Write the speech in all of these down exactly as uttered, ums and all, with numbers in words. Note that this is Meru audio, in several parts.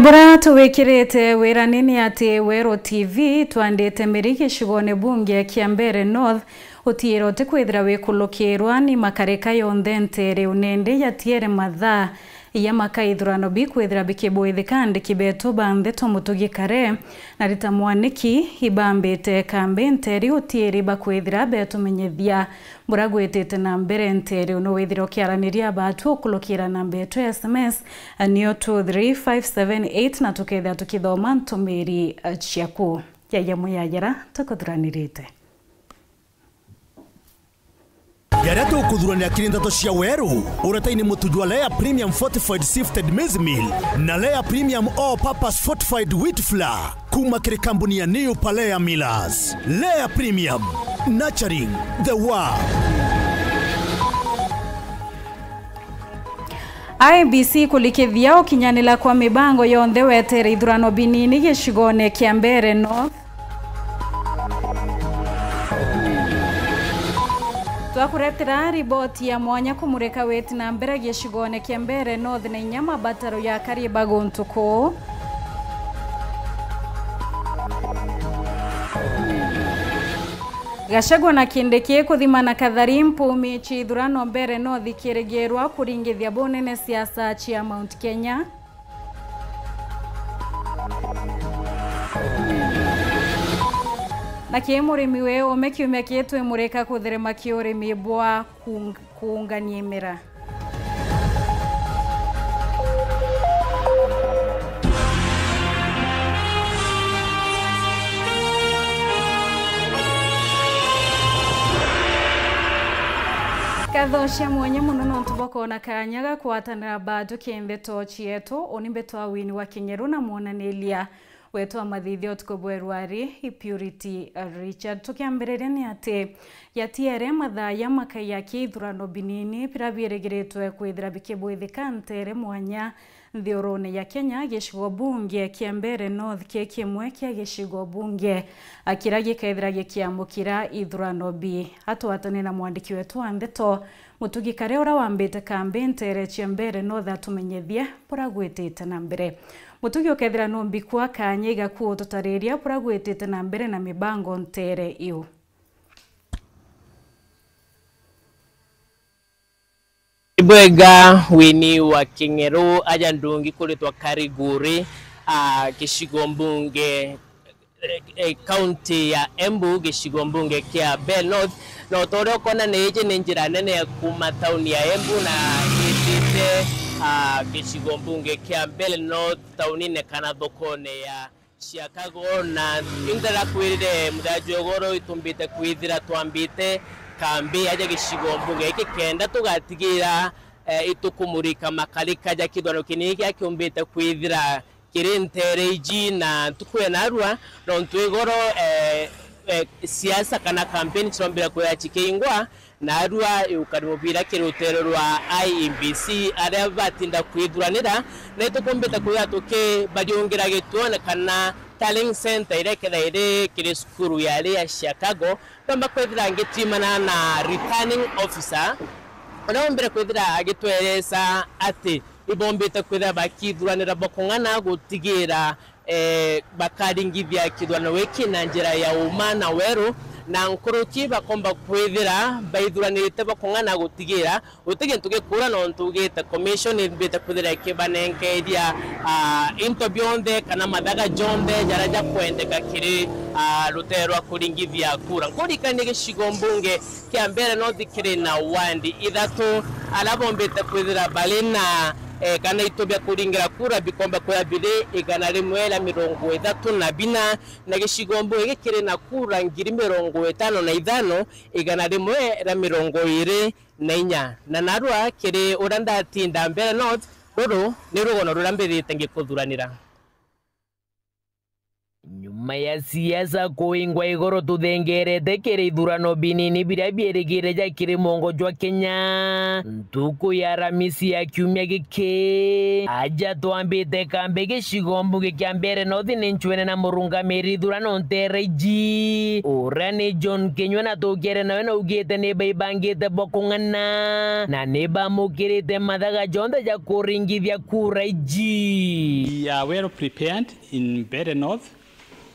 Bura tuwikirite wirani ni ati Weru T V twandite miri gicigone bunge kia Mbeere North, utiira utikwithira wikulukirwa ni makarika yonthe nteere unende yatiere mathaa ya maka ithurano bikwithira bikibwithika andiki betu ba ntheto Mutugi Kare na Rita Mwaniki ibambite kambi nteeri utiiri bakwithira betumenyithia bura gwitite na mbere nteere. Unu withira ukiaraniria baatu ukulukira namba yetu ya S M S, niyo two three five seven eight, na tukethira tukithoma ntumiri ciaku. Yaya mwiyayera tukuthuranirite. Jaria tukuthuranira kiri ndeto cia Weru, uretaini mutu jwa Lea Premium Fortified Sifted Maize Meal na Lea Premium All Purpose Fortified Wheat Flour kuma kiri kambuni ya New Palea Millers. Lea Premium, nurturing the world. I E B C kulikithia ukinyanila kwa mibango yonthe wetere ithurano binini gicigone kia Mbeere North. Twakuretera riboti ya mwanya kumurika witi na mbere gicigone kia Mbeere North na inya mabataro ya akari ba guntu kuu. Gachagua na Kindiki kuthimana kathari mpumi cia ithurano Mbeere North ikirigirwa kuringithia bunene siasa cia Mount Kenya. Na ki murimi wi ume kiumia ki twimurika kutherema ki urimi bwa kuung-, kuungania imera. Nkatho cia mwanya mono nontu bwa kwona kanya ga kwatanira baatu ki ndeto cietu. Uni mbitwa Winnie wa Kinyeru na mwonaniria wetu wa mathithio utuku bweru ari i Purity Richard. Tukiambiriria ni ati yatiere mathaa ya makai ya ki ithurano binini bira biirigiritwe kwithira bikibwithika nteere mwanya Nthiurune ya Kenya, gicigo bunge kia Mbeere North ki kimwe kia gicigo bunge, a, kiria gikethira gikiamukira ithurano bi. Atwatane na mwandiki wetu wa ndeto, Mutugi Kare, uria wambite kambi nteere cia Mbeere North, atumenyithie buria gwitite na mbere. Mutugi, ukethira numbikua kanya igaku ututariria buria gwitite na mbere na mibango nteere iu. Ibwega Winnie wa Kinyeru, aja ndungi kuritwa Kariguri, a, gicigo mbunge, e, e, kaunti ya Embu, gicigo mbunge kia Mbeere North. Na o ta uria ukona, ni iji ni njira nene ya kuuma tauni ya Embu na itite, a, gicigo mbunge kia Mbeere North, taunine kana thokone ya Chicago, na inthera kwirire muthenya jwa igoro itumbite kwithira twambite kambi aja gicigo mbunge giki kenda tugatigira, eh, itukumurika makarika ja kithurano kinini kia kiumbite kwithira kiri nteere iji na ntuku ya narua, nontu igoro, eh, eh, siasa kana kampeni cirombire kwithira cikiingwa, Narua iukari mubira kiri ruteere rwa I E B C, aria batinda kwithuranira, na itukumbite kwithira tukibariungira gituone kana tallying centre iria ikethira iri kiri cukuru ya ria Chicago, nomba kwithira ngitimana na returning officer, uria umbire kwithira agitweresa ati ibombite kwithira bakithuranira bo kung'ana gutigira eh, bakaringithia kithurano giki na njira ya uma na weru, na nkuruki bakomba kwithira baithuranirite bakung'ana gutigira guti gintu gikura, nontu ugite commission imbite kwithira ikibanenkeria, ah, into bionthe kana mathaga jonthe jaria jakwendeka kiri, ah, rutere rwa kuringithia kura. Nkuririkanie gicigo mbunge kia Mbeere North kiri na wandi ithatu, aria bombite kwithira bari na, eh, kana itu bia kuringira kura bikomba kwithira biri igana rimwe ria mirongo ithatu na bina, na gicigo mbunge gikiri na kura ngiri mirongo itano na ithano, igana rimwe ria mirongo iri na inya. Na narua kiri uria ndatinda Mbeere North, ruru ni rugono ruria mbithite ngikuthuranira. Nyuma ya siasa kuingwa igoro tuthengerete kiri ithurano binini biria biirigire ja kiri mwongo jwa Kenya, ntuku ya Aramisi ya kiumia giki, aja twambite kambi gicigo mbunge kia Mbeere North ni ncwene na murungamiri ithurano Ntereiji, uria ni John Kinyua, na tukere nawe naugite ni baibangite bwa kung'ana na ni bamukirite mathaga jonthe ja kuringithia kura iji. We are well prepared in Mbeere North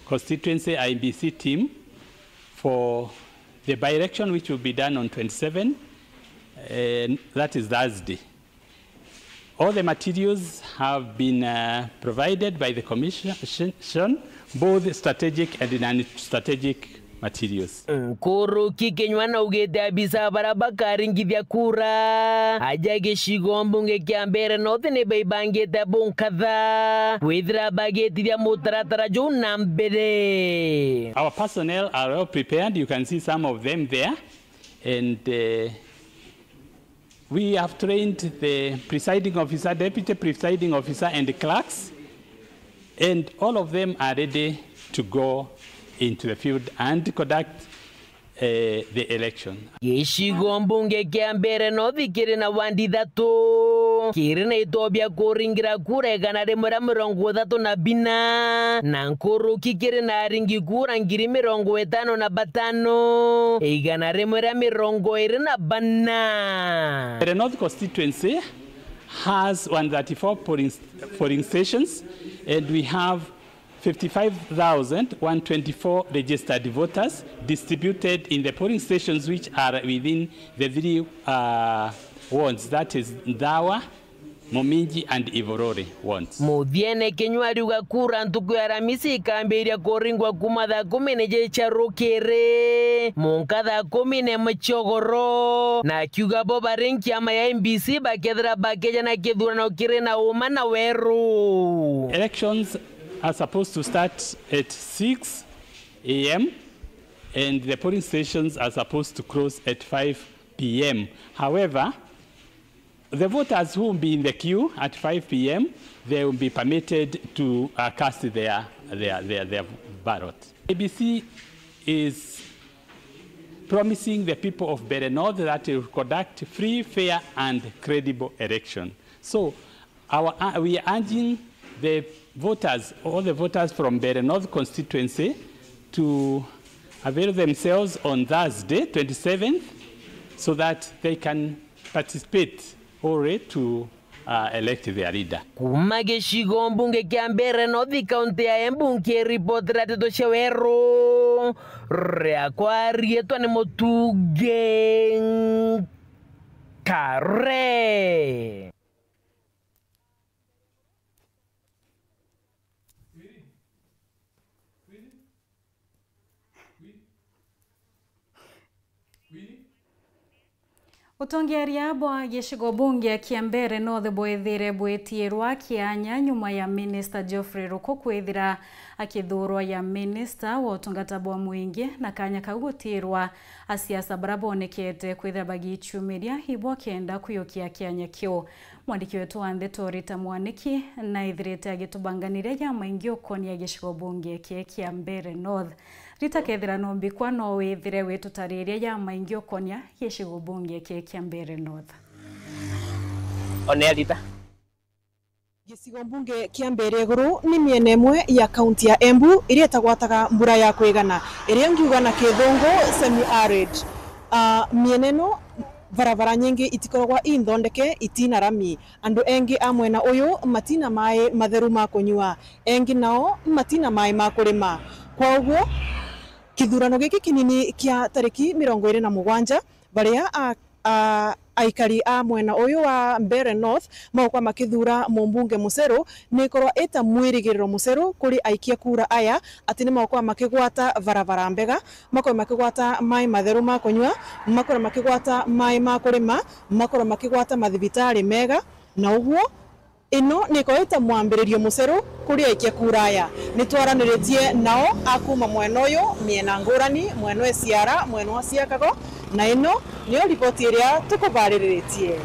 constituency I E B C team for the by-election which will be done on twenty-seven, eh, that is Thursday. All the materials have been, uh, provided by the commission, both strategic and non-strategic materials. Nkuruki Kinyua naugite abisa baria bakaringithia kura aja gicigo mbunge kia Mbeere North ni baibangite bunkatha kwithira bagitithia mutaratara juu na mbere. Our personnel are well prepared. You can see some of them there. And, uh, we have trained the presiding officer, deputy presiding officer, and clerks, and all of them are ready to go into the field and conduct, uh, the election. Gicigo mbunge kia Mbeere North kiri na wandi ithatu, kiri na itoo bia kuringira kura igana rimwe ria mirongo ithatu na bina, na nkuruki kiri na aringi kura ngiri mirongo itano na batano, igana rimwe ria mirongo iri na bana. Mbeere North constituency has one thirty-four polling, polling stations, and we have fifty-five thousand one twenty-four registered voters distributed in the polling stations which are within the three, uh, wards, that is Nthawa, Muminji and Ivorori wards. Muthiene Kinyua ariuga kura ntuku ya Aramisi ikambiria kuringwa kuma thaa kumi na ijiri cia rukiri munka thaa kumi na imwe cia ugoro, na akiuga bo bari nkiama ya I E B C bakethira bakejana kithurano kiri na uma na weru. Elections are supposed to start at six A M and the polling stations are supposed to close at five P M. However, the voters who will be in the queue at five P M, they will be permitted to, uh, cast their, their, their, their ballot. I E B C is promising the people of Mbeere North that it will conduct free, fair and credible election. So, our, uh, we are urging the voters, all the voters from Mbeere North constituency, to avail themselves on Thursday, twenty-seventh, so that they can participate already to, uh, elect their leader. Kuma gicigo mbunge kia Mbeere North, kaunti ya Embu, nkiripotera ndeto cia weru, riakwa riitwa ni Mutungi Kare. Utongeria bwa gicigo bunge kia Mbeere North bwethire bwitiirwa kianya nyuma ya Minister Geoffrey Ruku kwithira akithuurwa ya Minister wa utungata bwa mwingi, na kanya kau gutiirwa asiasa bara bonekete kwithira bagichumiria ibwa kenda kwiukia kianya kiu. Mwandiki wetu wa ndeto Rita Mwaniki naithirite agitubanganiria jamaingi ukonia gicigo bunge kii kia Mbeere North. Rita, kethira numbikwa, no withire witutariria jamaingi ukonia gicigo bunge kii kia Mbeere North. Onea Rita. Gicigo mbunge kia Mbeere Iguru ni miena imwe ya kaunti ya Embu iria itagwataga mbura ya kwigana, iria ngiuga na Kithungu semi-arid. Ah, miena ino barabara nyingi itikoragwa inthondeke, itina rami. Andu engi a mwena uyu matina mai matheru ma kunyua, engi nao matina mai ma kurima. Kwa uguo, kithurano giki kinini kia tariki mirongo iri na mugwanja, baria a, a, aikari a mwena uyu wa Mbeere North magukorwa makithura mumbunge muceru, ni ikorwa ita mwirigiriro muceru kuri aikia kura aya ati ni magukorwa makigwata barabara mbega, makorwe makigwata mai matheru ma kunyua, makorwe makigwata mai ma kurima, makorwe makigwata mathibitari mega, na uguo ino ni ikorwa ita mwambiririo muceru kuri aikia kura aya. Ni twaraniritie nao a kuma mwena uyu, miena ngurani, mwena wa Isiara, mwena wa Siakago, na ino niyo riboti iria tukubaririritie.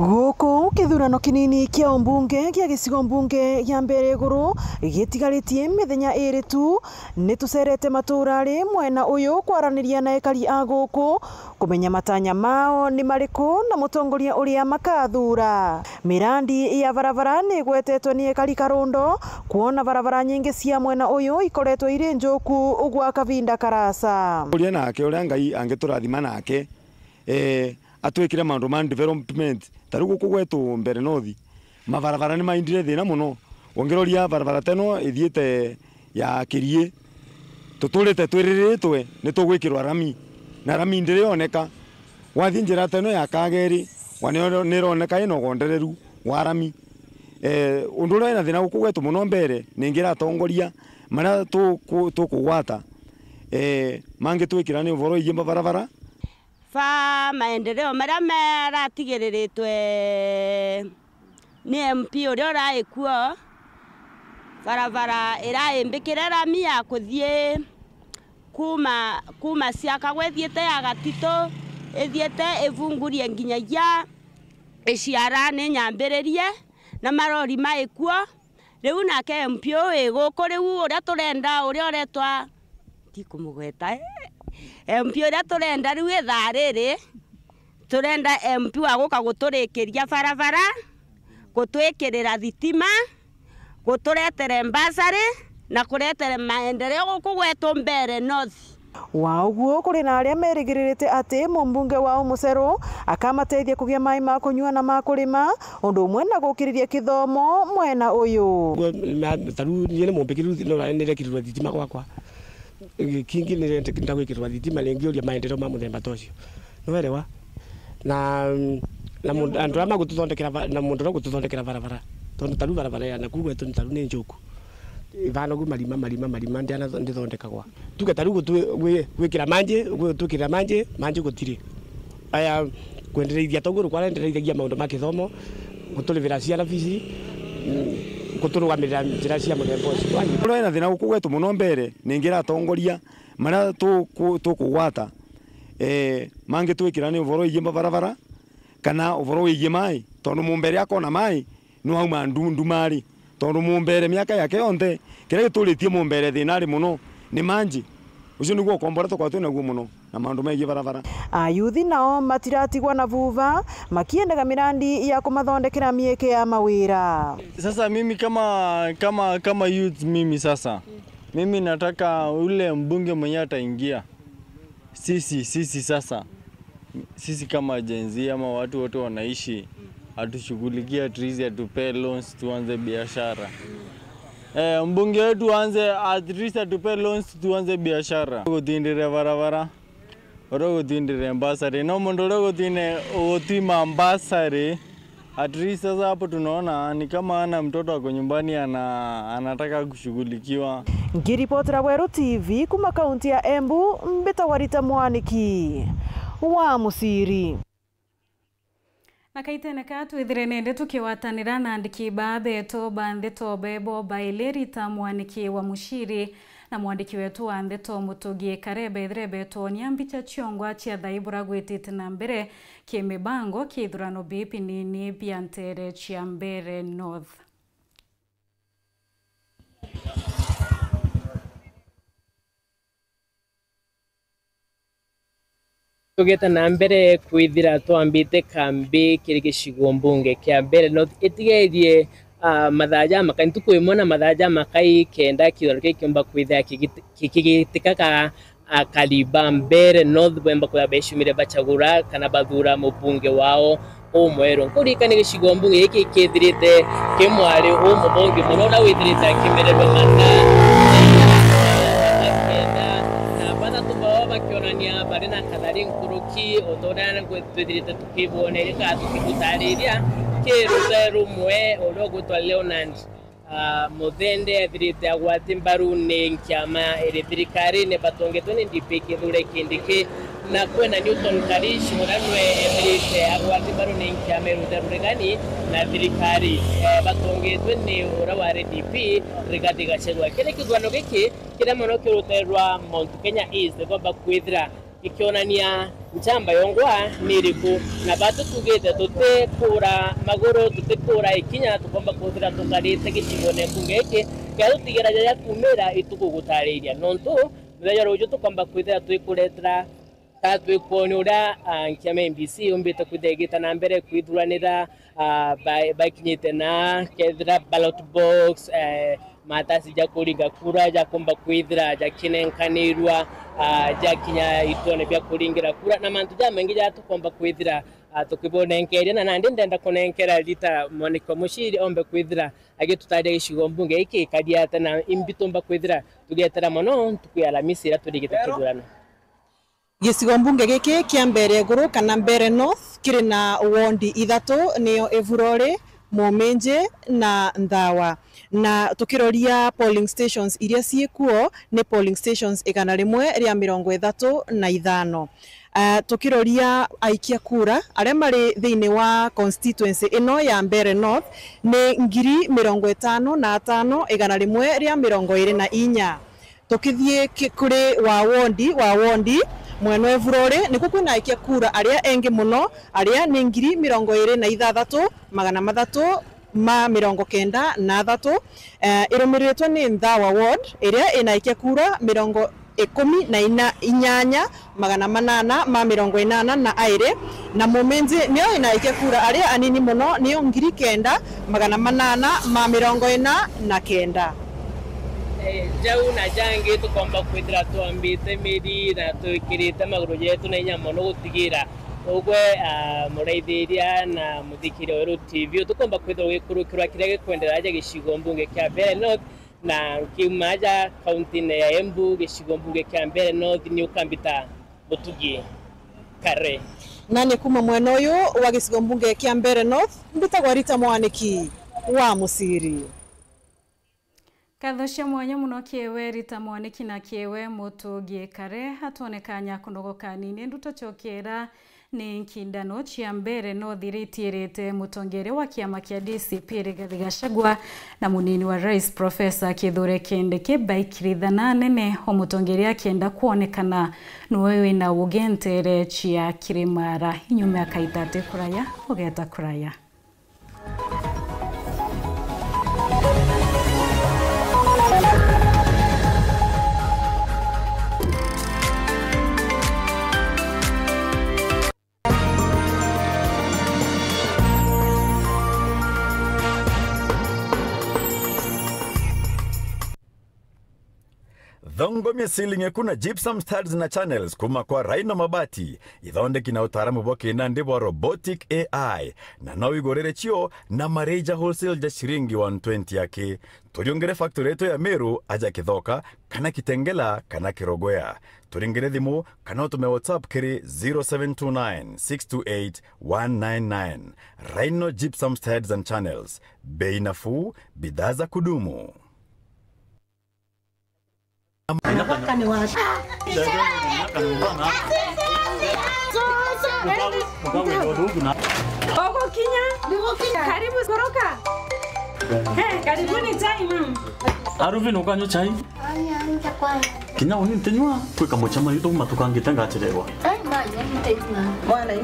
Guku kithurano kinini kia umbunge kia gicigo mbunge gia Mbeere Iguru gitigaritie mithenya iri tu, ni tucerete matuura ari mwena uyu kwaraniria na ekari a guku, kumenya matanya mao ni mariku na mutongoria uria makathuura. Mirandi ya barabara ni igwetetwe ni ekari karundo, kwona barabara nyingi cia mwena uyu ikoretwe iri njuku gwa kavinda karasa. Uria nake uria Ngai angiturathima nake, eh, atwikire maundu ma development. Ta riu guku gwetu Mbeere North, mabarabara ni maindire thina mono. Ungiroria barabara ta ino ithiite ya Kirie, tuturite twiriritwe ni tugwikirwa rami, na rami ndiri yoneka. Wathii njira ta ino ya Kageri, wa ni, ni ironeka ina ugondereru wa rami. Eh, undu uria wina thina guku gwetu mono Mbeere, ningi iratongoria maria tuku-, tukugwata, eh, mangitwikira ni uvoro wigii mabarabara. Ba maendeleo maria maratigiriritwe ni M P uria urai kuo, barabara irai mbikire rami ya kuthii kuuma, kuuma Siakagwa ithiite ya Gatitu, ithiite ivungurie nginyagia Iciara ni nyambiririe, na marori mai kuo. Riu nake M P wi guku riu uria turenda, uria uretwa, ndikumugweta, eh? M P uria turenda riu ithaa riri, turenda M P wa guka guturikiria barabara, gutwikirira thitima, guturetere mbasari na kuretere maendeleo guku gwetu Mbeere North. Wa uguo, kuri na aria merigiririte ati mumbunge wao muceru akamateithia kugia mai ma kunyua na ma kurima, undu umwe na gukiriria kithomo mwena uyu. Ngwe-, na, ta riu nie ni mumbikiru, no, nirekirwe thitima gwakwa. Kingi nirenda gwikirwa thitima, ningiuria maendeleo ma muthemba ta ucio. Niwerewa? Na, na mundu, andu aria magututhondekera ba-, na mundu uria ugututhondekera barabara. Tondu ta riu barabara ya naku gwetu ni ta riu ni njuku. Ivanogu marima, marima, marima, ndiana ndithondekagwa. Tuge ta riu gutwi-, gwi-, gwikira manji, gutwikirira manji, manji gutiri. Aya, kwendereithia toguo rukwara endereithagia maundu ma kithomo, guturivira ciana fees, mm, guturugamirira njira cia muthemba ucio. Uria wina thina guku gwetu mono Mbeere, ningi iratongoria maria tuku-, tukugwata, eh, mangitwikira ni uvoro wigii mabarabara, kana uvoro wigii mai, tondu mumbeere akona mai, no auma ndu-, nduma ri? Tondu mumbeere miaka yake yonthe, kiria gituritie mumbeere thina ari mono ni manji. Ucio niguo ukombo uria tukoragwa twi naguo mono, na maundu megii barabara. Ayuthi nao matiratigwa na vuva, makiendaga mirandi ya kumathondekera mieke ya mawira. Sasa mimi kama, kama, kama youth mimi sasa, mimi nataka ule mbunge mwenye ataingia, sisi, sisi sasa, sisi kama Gen Z ama watu wote wanaishi, atushughulikie, at least atupee loans tuanze biashara. Eh, mbunge wetu anze, at least atupee loans tuanze biashara. Gutindire barabara, uria gutindire mbasari. No mundu uria gutine, gutwima mbasari, at least sasa hapo tunaona ni kama ana mtoto ako nyumbani ana-, anataka kushughulikiwa. Ngiripotera Weru T V kuma kaunti ya Embu, mbitagwa Rita Mwaniki wa Musiri. Na kaitene ka twithire nende tukigwatanira na andiki ba betu ba ndeto bebo baili, Rita Mwaniki wa Musiri na mwandiki wetu wa ndeto Mutugi Kare, bethire betonia mbicha ciongwa cia thaibura gwitite na mbere kimibango kia ithurano bii binini bia ntere cia Mbeere North. Tugite na mbere kwithira twambite kambi kiri gicigo mbunge kia Mbeere North, itigerie, ah, mathaa jamakai, ntuku imwe na mathaa jamakai, kenda kithurano kiu kiumba kwithira kigiti-, kikigitika ka akari ba Mbeere North bemba kwithira becumire bachagura kana bathuura mubunge wao umweru. Nkuririkania gicigo mbunge giki kithirite ki mwari umuthongi mono, uria withirite akimererwa mathaa kenda, na bathatu bao bakionania bari na kathari nkuruki, o ta uria twithirite tukibwoneria kana tukibutariria, ki rute rumwe uria ugwitwa Leonard Ah, Muthende ethirite agwati mbaru ni nkiama iri thirikarine batongetwe ni D P Kithure Kindiki, na kwina Newton Karish uria nwe ethirite agwati mbaru ni nkiama iri uthia ruregani na thirikari, eh, batongetwe ni uria wari D P Rigathi Gachagua. Kiri kithurano giki kiria mono kiruterwa Mount Kenya East, kwamba kwithira gikionania njamba yongwa ni iriku. Na batu tugite tutikuura maguru, tutikuura ikinya, tukomba kwithira tukarite gicigone mbunge giki, kenda tutigira jaja kumira itukugutariria. Nontu muthenya ruju tukomba kwithira twikuretera, kana twikwonia uria, ah, nkiama ya M B C yumbite kwithira igita na mbere kwithuranira, ah, ba-, bakinyite na kethira ballot box, eh, matasi ja kuringa kura jakomba kwithira jakinenkanirwa, ah, jakinya ituone bia kuringira kura, na mantu jamaingi jaria tukomba kwithira, ah, tukibonenkeria, na nandi ndenda kunenkera Rita Mwaniki wa Muciri ombe kwithira agitutaria gicigo mbunge giki gikari atia, na imbi tumba kwithira tugietera mono ntuku ya Alamisi iria turigite kithurano. Gicigo mbunge giki kia Mbeere Iguru kana Mbeere North kiri na wondi ithatu, niyo Evurori, Muminji na Nthawa. Na tukiroria polling stations iria ciikuo, ni polling stations igana rimwe ria mirongo ithatu na ithano. Ah, tukiroria aikia kura aria mari thiini wa constituency ino ya Mbeere North ni ngiri mirongo itano na atano, igana rimwe ria mirongo iri na inya. Tukithii ki-, kuri wa wondi, wa wondi, mwena wa Evurori, nikuo kwina aikia kura aria engi mono, aria ni ngiri mirongo iri na ithathatu, magana mathatu ma mirongo kenda na athatu. Eh, irumiriritwe ni Nthawa ward, iria ina aikia kura mirongo ikumi na ina, inyanya, magana manana ma mirongo inana na airi, na Muminji niyo ina aikia kura aria anini mono, niyo ngiri kenda, magana manana ma mirongo ina na kenda. Eh, jau na jangi tukomba kwithira twambite miri na twikirite maguru jetu na inya mono gutigira ugwe, ah, muraithiria na muthikiria wa Weru T V, tukomba kwithirwa ugikurukirwa kiria gikwenderea aja gicigo mbunge kia Mbeere North, na nkiuma aja kaunti-ini ya Embu, gicigo mbunge kia Mbeere North, ni ukambita Mutugi Kare. Nani kuma mwena uyu wa gicigo mbunge kia Mbeere North, mbitagwa Rita Mwaniki wa Muciri. Nkatho cia mwanya mono kiri we Rita Mwaniki na kiri we Mutugi Kare. Atwone kanya kunogoka nini nduto ciokera ni nkindano cia Mbeere North iria itiirite mutongeria wa kiama kia D C P Rigathi Gachagua na munini wa rais Professor Kithure Kindiki baikirithana nene o mutongeria akienda kwonekana niwe wina ugentere cia kirimara. Inyuma ya kaita ati kuraya, ugeta kuraya. Thongomia ceiling eku na gypsum studs na channels kuma kwa Rhino Mabati, ithondeki na utaaramu bwa kinandi bwa robotic A I, na no wigurire cio na mareja wholesale ja ciringi one twenty aki. Turiungire factory yetu ya Meru aja Kithoka, kana Kitengela, kana Kirogwea. Turingire thimu, kana utume WhatsApp kiri zero seven two nine, six two eight, one nine nine. Rhino Gypsum Studs and Channels. Bei nafuu, bidhaa za kudumu. Ugukinya? Karibu, koroka. Eh, karibuni chai, ma'am. Aruvin, ukanywa chai? Kinya uni ntinywa, kwi kamucemanio tumatukangite ngachererwa.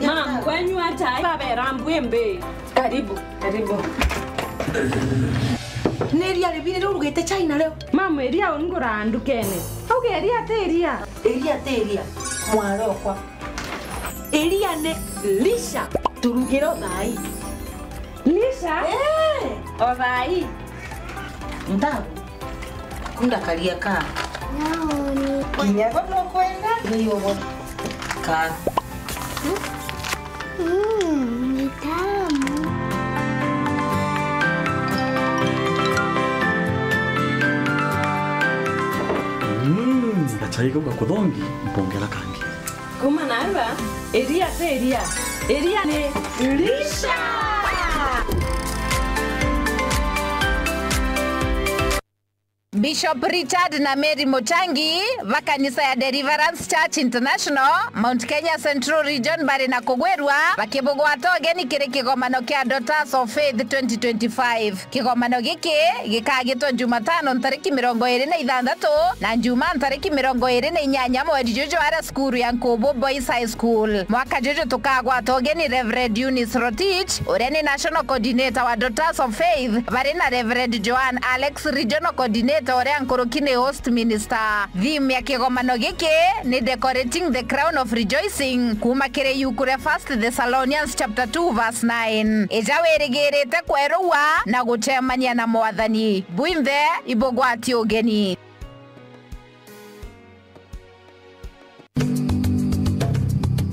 Ma'am, kwanywa chai? Babera mbwimbi. Karibu, karibu. Ni iria ribi riria urugite chai nario? Ma'am, iria ungura ndukene. Auge iria ti iria. Iria ti iria, mwarokwa. Iria ni lisha, turugire o thaai. Lisha? Eh. O thaai. Ntabu. Kunda karia ka. Naoni. Kinya bo nukwenda? Ni ugo. Ka. Mm, ni tamu. Mm, gachai kau gakuthongi, mpongera kangi. Kuma narua, iria ti iria. Iria ni lisha. Bishop Richard na Mary Muchangi ba kanisa ya Deliverance Church International, Mount Kenya Central Region, bari na kugwirua bakibugwata ugeni kiri kigomano kia Daughters of Faith twenty twenty-five. Kigomano giki gikagitwa Jumatano ntariki mirongo iri na ithanthatu na Njumaa ntariki mirongo iri na inyanya mweri juju aria cukuru ya Nkubu Boys High School. Mwaka juju tukagwata ugeni Reverend Eunice Rotich, uria ni National Coordinator wa Daughters of Faith, bari na Reverend Joan Alex, Regional Coordinator, uria nkuruki ni Host Minister. Theme ya kigomano giki ni Decorating the Crown of Rejoicing, kuuma kiri iuku ria First Thessalonians chapter two verse nine. Ija wirigirite kwerua na gucemania na Mwathani. Bwinthe ibugwati ugeni.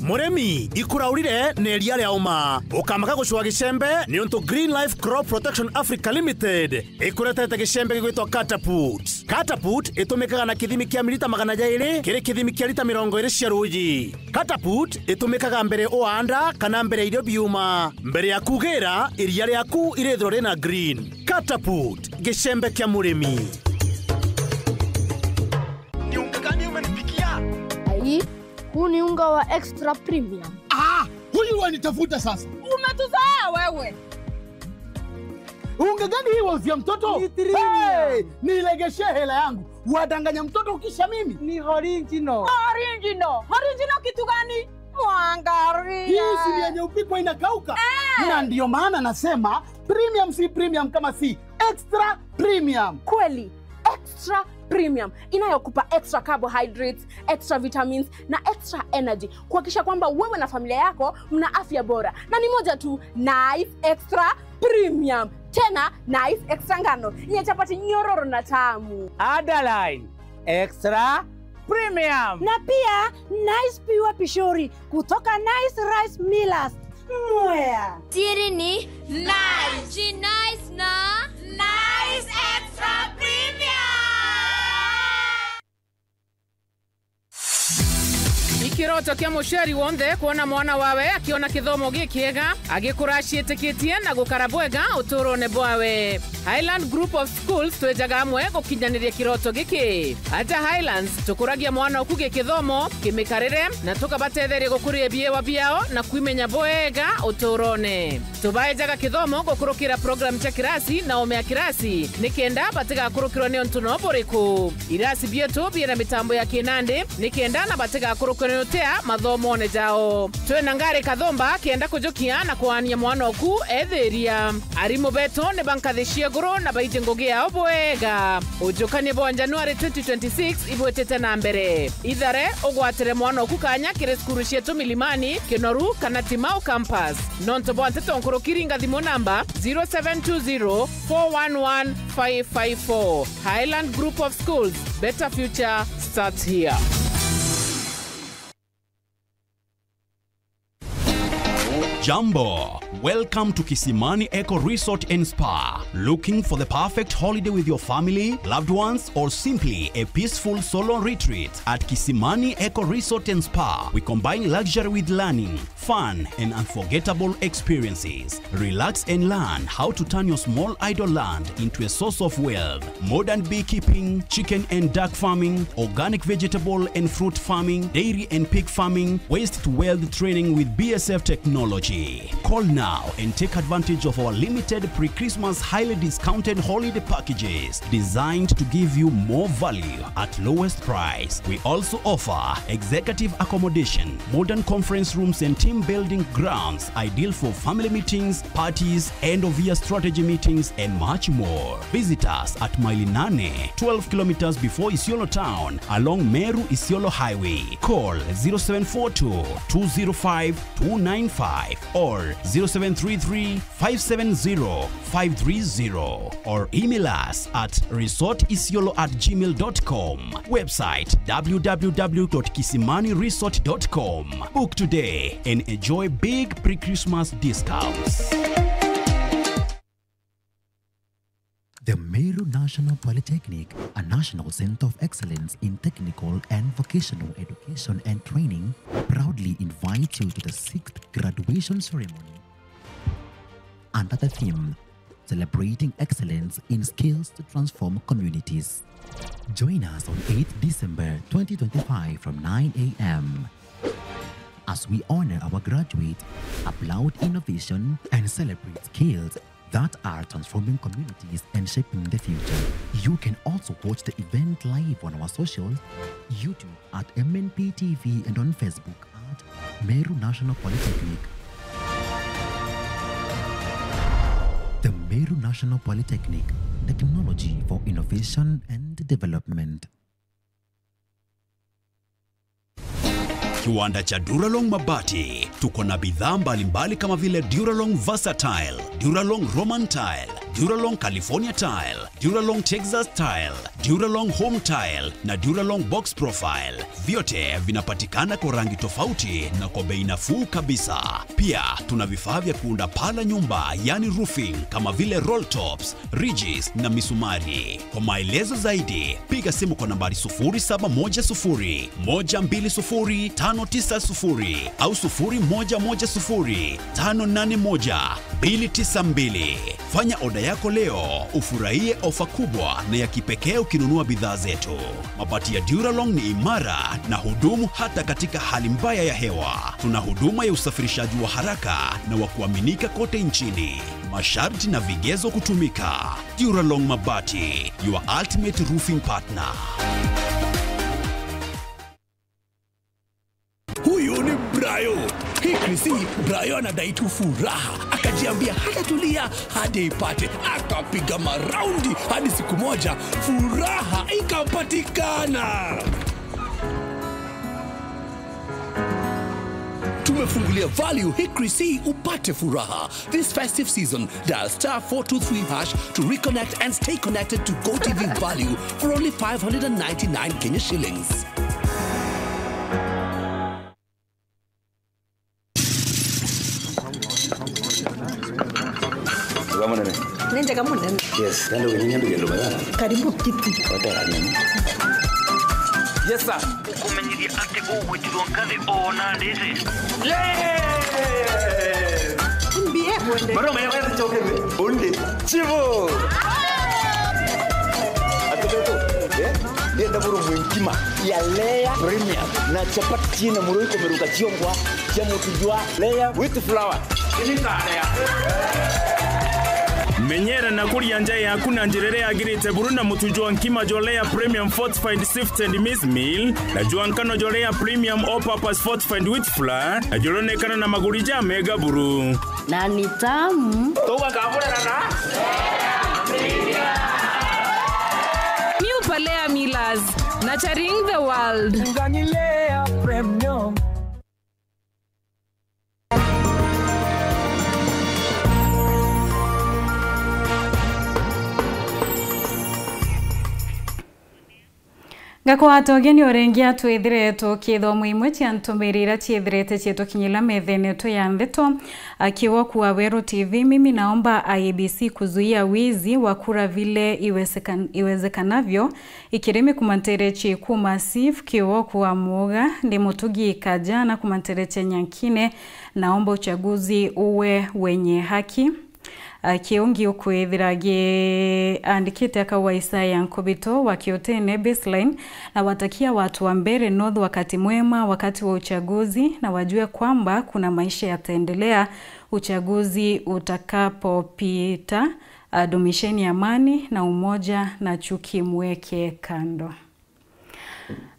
Murimi, ikuraurire na iria ria uma. Ukamaka gucua gicembe, niuntu Green Life Crop Protection Africa Limited ikuretete gicembe gigwitwa Catapult. Catapult itumikaga na kithimi kia milita magana jairi kiri kithimi kia lita mirongo iri cia ruuji. Catapult itumikaga mbere uaanda kana mbere ya irio biuma. Mbere ya kugira, iria riaku irithirwa rina green. Catapult, gicembe kia murimi. Ni unga gani umenipikia? Ai, huu ni unga wa extra premium. Ah, huyu wanitafuta sasa. Umetuzoea wewe. Unga gani hii wauzia mtoto? Ni three. Hey, nilegeshee hela yangu. Wadanganya mtoto kisha mimi. Ni original. Original. Original kitu gani? Mwangaria. Hii si ni yenye upikwa inakauka? Eh. Na ndio maana nasema premium si premium kama si extra premium. Kweli, extra premium inayokupa extra carbohydrates, extra vitamins na extra energy, kuhakikisha kwamba wewe na familia yako mna afya bora. Na ni moja tu, Nice Extra Premium. Tena Nice Extra ngano yenye chapati nyororo na tamu. Underline, Extra Premium. Na pia Nice Pure Pishori kutoka Nice Rice Millers. Mwea. Siri ni Nice. Ji Nice na Nice Extra Premium. Ikiroto kia muciari wonthe kwona mwana wawe akiona kithomo gikiega, agikura aciitikitie na gukara bwega uturone bwawe. Highland Group of Schools twejaga amwe gukinyaniria kiroto giki. Aja Highlands, tukuragia mwana oku gikithomo, kimikarire, na tukabatetheria gukuria biewa biao na kwimenya bwega uturone. Tubaejaga kithomo gukurukira program cia kirasi na ome ya kirasi, nikenda batigakurukirwa ni untu no buriku. Irasi bietu biina mitambo ya kinandi, nikenda na batigakurukirwe ni utea mathomone jao. Twina ngari kathumba kenda kujukia na kuania mwana oku ethiria. Arimu betu ni ba nkathi cia iguru na baiji ngugi yao bwega. Ujukania bwa January twenty twenty-six ibwitite na mbere. Ithare ugwatire mwana oku kanya kiri cukuru cietu Milimani, Kinoru kana Timau Campus. Nontu bwa nteto nkuruki, ringa thimu namba zero seven two zero four one one five five four. Highland Group of Schools, better future starts here. Jambo. Welcome to Kisimani Eco Resort and Spa. Looking for the perfect holiday with your family, loved ones, or simply a peaceful solo retreat? At Kisimani Eco Resort and Spa, we combine luxury with learning, fun, and unforgettable experiences. Relax and learn how to turn your small idle land into a source of wealth. Modern beekeeping, chicken and duck farming, organic vegetable and fruit farming, dairy and pig farming, waste to wealth training with B S F technology. Call now and take advantage of our limited pre-Christmas highly discounted holiday packages designed to give you more value at lowest price. We also offer executive accommodation, modern conference rooms and team building grounds ideal for family meetings, parties, end of year strategy meetings, and much more. Visit us at Maili Nane, twelve kilometers before Isiolo town, along Meru Isiolo Highway. Call zero seven four two, two zero five, two nine five or zero seven three three, five seven zero, five three zero, or email us at resort isiolo at gmail dot com. Website, w w w dot kisimani resort dot com. Book today and enjoy big pre-Christmas discounts. The Meru National Polytechnic, a national center of excellence in technical and vocational education and training, proudly invites you to the sixth graduation ceremony under the theme, celebrating excellence in skills to transform communities. Join us on eighth December twenty twenty-five from nine a m as we honor our graduates, applaud innovation, and celebrate skills that are transforming communities and shaping the future. You can also watch the event live on our socials, YouTube at M N P T V and on Facebook at Meru National Polytechnic. The Meru National Polytechnic, technology for innovation and development. Kiwanda cha Duralong Mabati. Tuko na bidhaa mbalimbali kama vile Duralong Versatile, Duralong Roman Tile, Duralong California Tile, Duralong Texas Tile, Duralong Home Tile na Duralong Box Profile. Vyote vinapatikana kwa rangi tofauti na kwa bei nafuu kabisa. Pia tuna vifaa vya kuunda paa la nyumba, yani roofing, kama vile roll tops, ridges na misumari. Kwa maelezo zaidi, piga simu kwa nambari sufuri saba moja sufuri, moja mbili sufuri, tano tisa sufuri au sufuri moja moja sufuri, tano nane moja, mbili tisa mbili. Fanya oda yako leo, ufurahie ofa kubwa na ya kipekee ukinunua bidhaa zetu. Mabati ya Duralong ni imara na hudumu hata katika hali mbaya ya hewa. Tuna huduma ya usafirishaji wa haraka na wa kuaminika kote nchini. Masharti na vigezo kutumika. Duralong Mabati, your ultimate roofing partner. Huyu ni Brayo. Hii Chrissy, Brayo anadai tu furaha. Akajiambia hatatulia hadi ipate. Akapiga maraundi hadi siku moja furaha ikapatikana. Tumefungulia value hii Chrissy upate furaha. This festive season, dial star four two three hash to reconnect and stay connected to GoTV value for only five hundred and ninety-nine Kenya shillings. Wega munene. Ni njega munene. Yes, ndio ni nyambi kendo bada. Karibu kiti. Wata nini? Yes, sir. Ukumenyeria ati ugwitirwo nkathi ona nditi. Mbie kwende. Maro maya maya tucoke we. Onde. Chivo. Atubeto. Eh? Ndienda buru mwenkima ya layer premium na chapati china muro ikomeruka chiongwa cha mutu jwa layer with flour. Menyera na kuria nja yaku na njira iria yagirite buru na mutu jwa nkima jwa layer premium fortified sifted maize meal na jwa nkano jwa layer premium all purpose fortified wheat flour na juronekana na maguri ja mega buru. Na ni tamu. Tugakamurana na New Palea Millers, nurturing the world. Ngani layer premium. Ngakwata ugeni o ringi atwithire tukithoma imwe cia ntumiri iria ciithirite ciitukinyira methene yetu ya ndeto. Akiwa kuwa Weru T V, mimi naomba I E B C kuzuia wizi wa kura vile iwezekan-, iwezekanavyo. Ikirimi kumantereche kuma Sif Kiwo kuwa Muga, ndi Mutugi Kaja na kumantereche Nyankine, naomba uchaguzi uwe wenye haki. Ah, kiungi ukwithira giandikite akauga Isaya Nkubito wa Kiutene Baseline, na watakia watu wa Mbeere North wakati mwema wakati wa uchaguzi, na wajue kwamba kuna maisha yataendelea uchaguzi utakapopita. Ah, dumisheni amani na umoja na chuki mweke kando.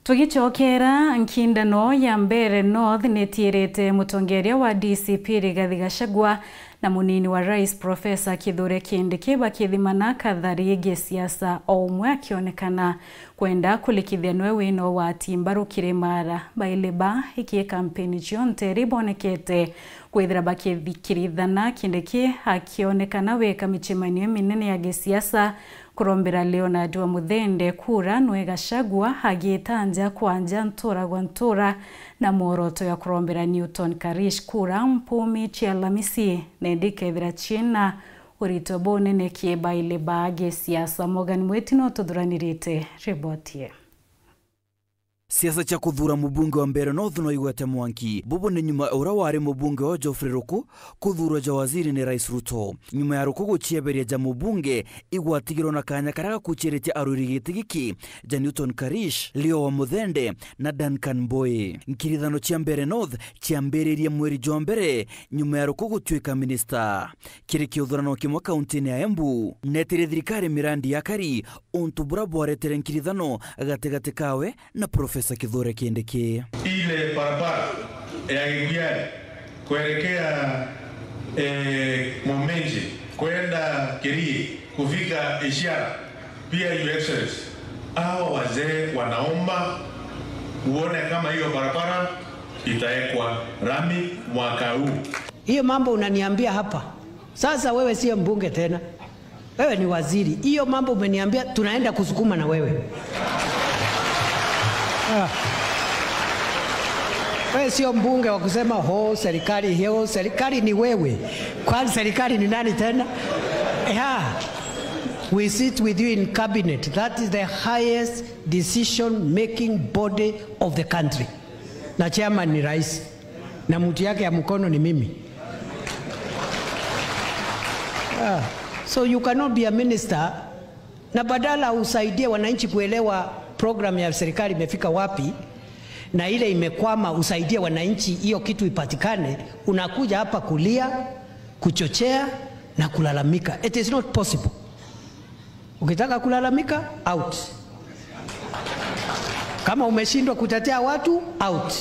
Tugicokera, nkindano ya Mbeere North nitiirite mutongeria wa D C P Rigathi Gachagua na munini wa rais Professor Kithure Kindiki bakithimana kathari gisiasa, o umwe akionekana kwenda kulikithia nwe wino wa timbaru kirimara. Baili ba iki kampeni cionthe ribonekete kwithira bakithikirithana, Kindiki akionekana weka micemanio minene ya gisiasa kurombera Leonard wa Muthende kura, nwe Gachagua agita nja kwa nja, ntura gwa ntura, na mworoto ya kurombera Newton Karish kura mpumi cia Alamisi, na indi ikethira ciina urito bunene ki baili ba gisiasa. Morgan Mwiti no tuthuranirite riboti ii. Siasa cia kuthuura mubunge wa Mbeere North no igwete mwanki. Bubu ni nyuma ya uria wari mubunge wa Geoffrey Ruku kuthuurwa ja waziri ni Rais Ruto. Nyuma ya Ruku gucieberia ja mubunge, igwatigirwo na kaanya karia gakuciritie arwiri giti giki ja Newton Karish, Leo wa Muthende na Duncan Mbowe. Nkirithano cia Mbeere North ciambiririe mweri jwa mbere nyuma ya Ruku gutuika minista. Kiri kiuthurano kimwe kauntini ya Embu, netire thirikari mirandi ya kari untu buria bwaretere nkirithano gatigati kawe na Profesa Kithure Kindiki. Ile barabara ya Gikuyu kuelekea, eh, Momenje kwenda Kerie kufika Ishara, pia, Your Excellency, hawa wazee wanaomba uone kama hiyo barabara itawekwa lami mwaka huu. Hiyo mambo unaniambia hapa sasa, wewe sio mbunge tena. Wewe ni waziri. Hiyo mambo umeniambia, tunaenda kusukuma na wewe. Ah. Wewe sio mbunge wa kusema, "Oh, serikali, oh, serikali ni wewe." Kwani serikali ni nani tena? Yeah. We sit with you in cabinet. That is the highest decision making body of the country. Na chairman ni rais. Na mtu yake ya mkono ni mimi. Ah, so you cannot be a minister na badala usaidie wananchi kuelewa program ya serikali imefika wapi na ile imekwama, usaidie wananchi hiyo kitu ipatikane, unakuja hapa kulia, kuchochea na kulalamika. It is not possible. Ukitaka kulalamika, out. Kama umeshindwa kutetea watu, out.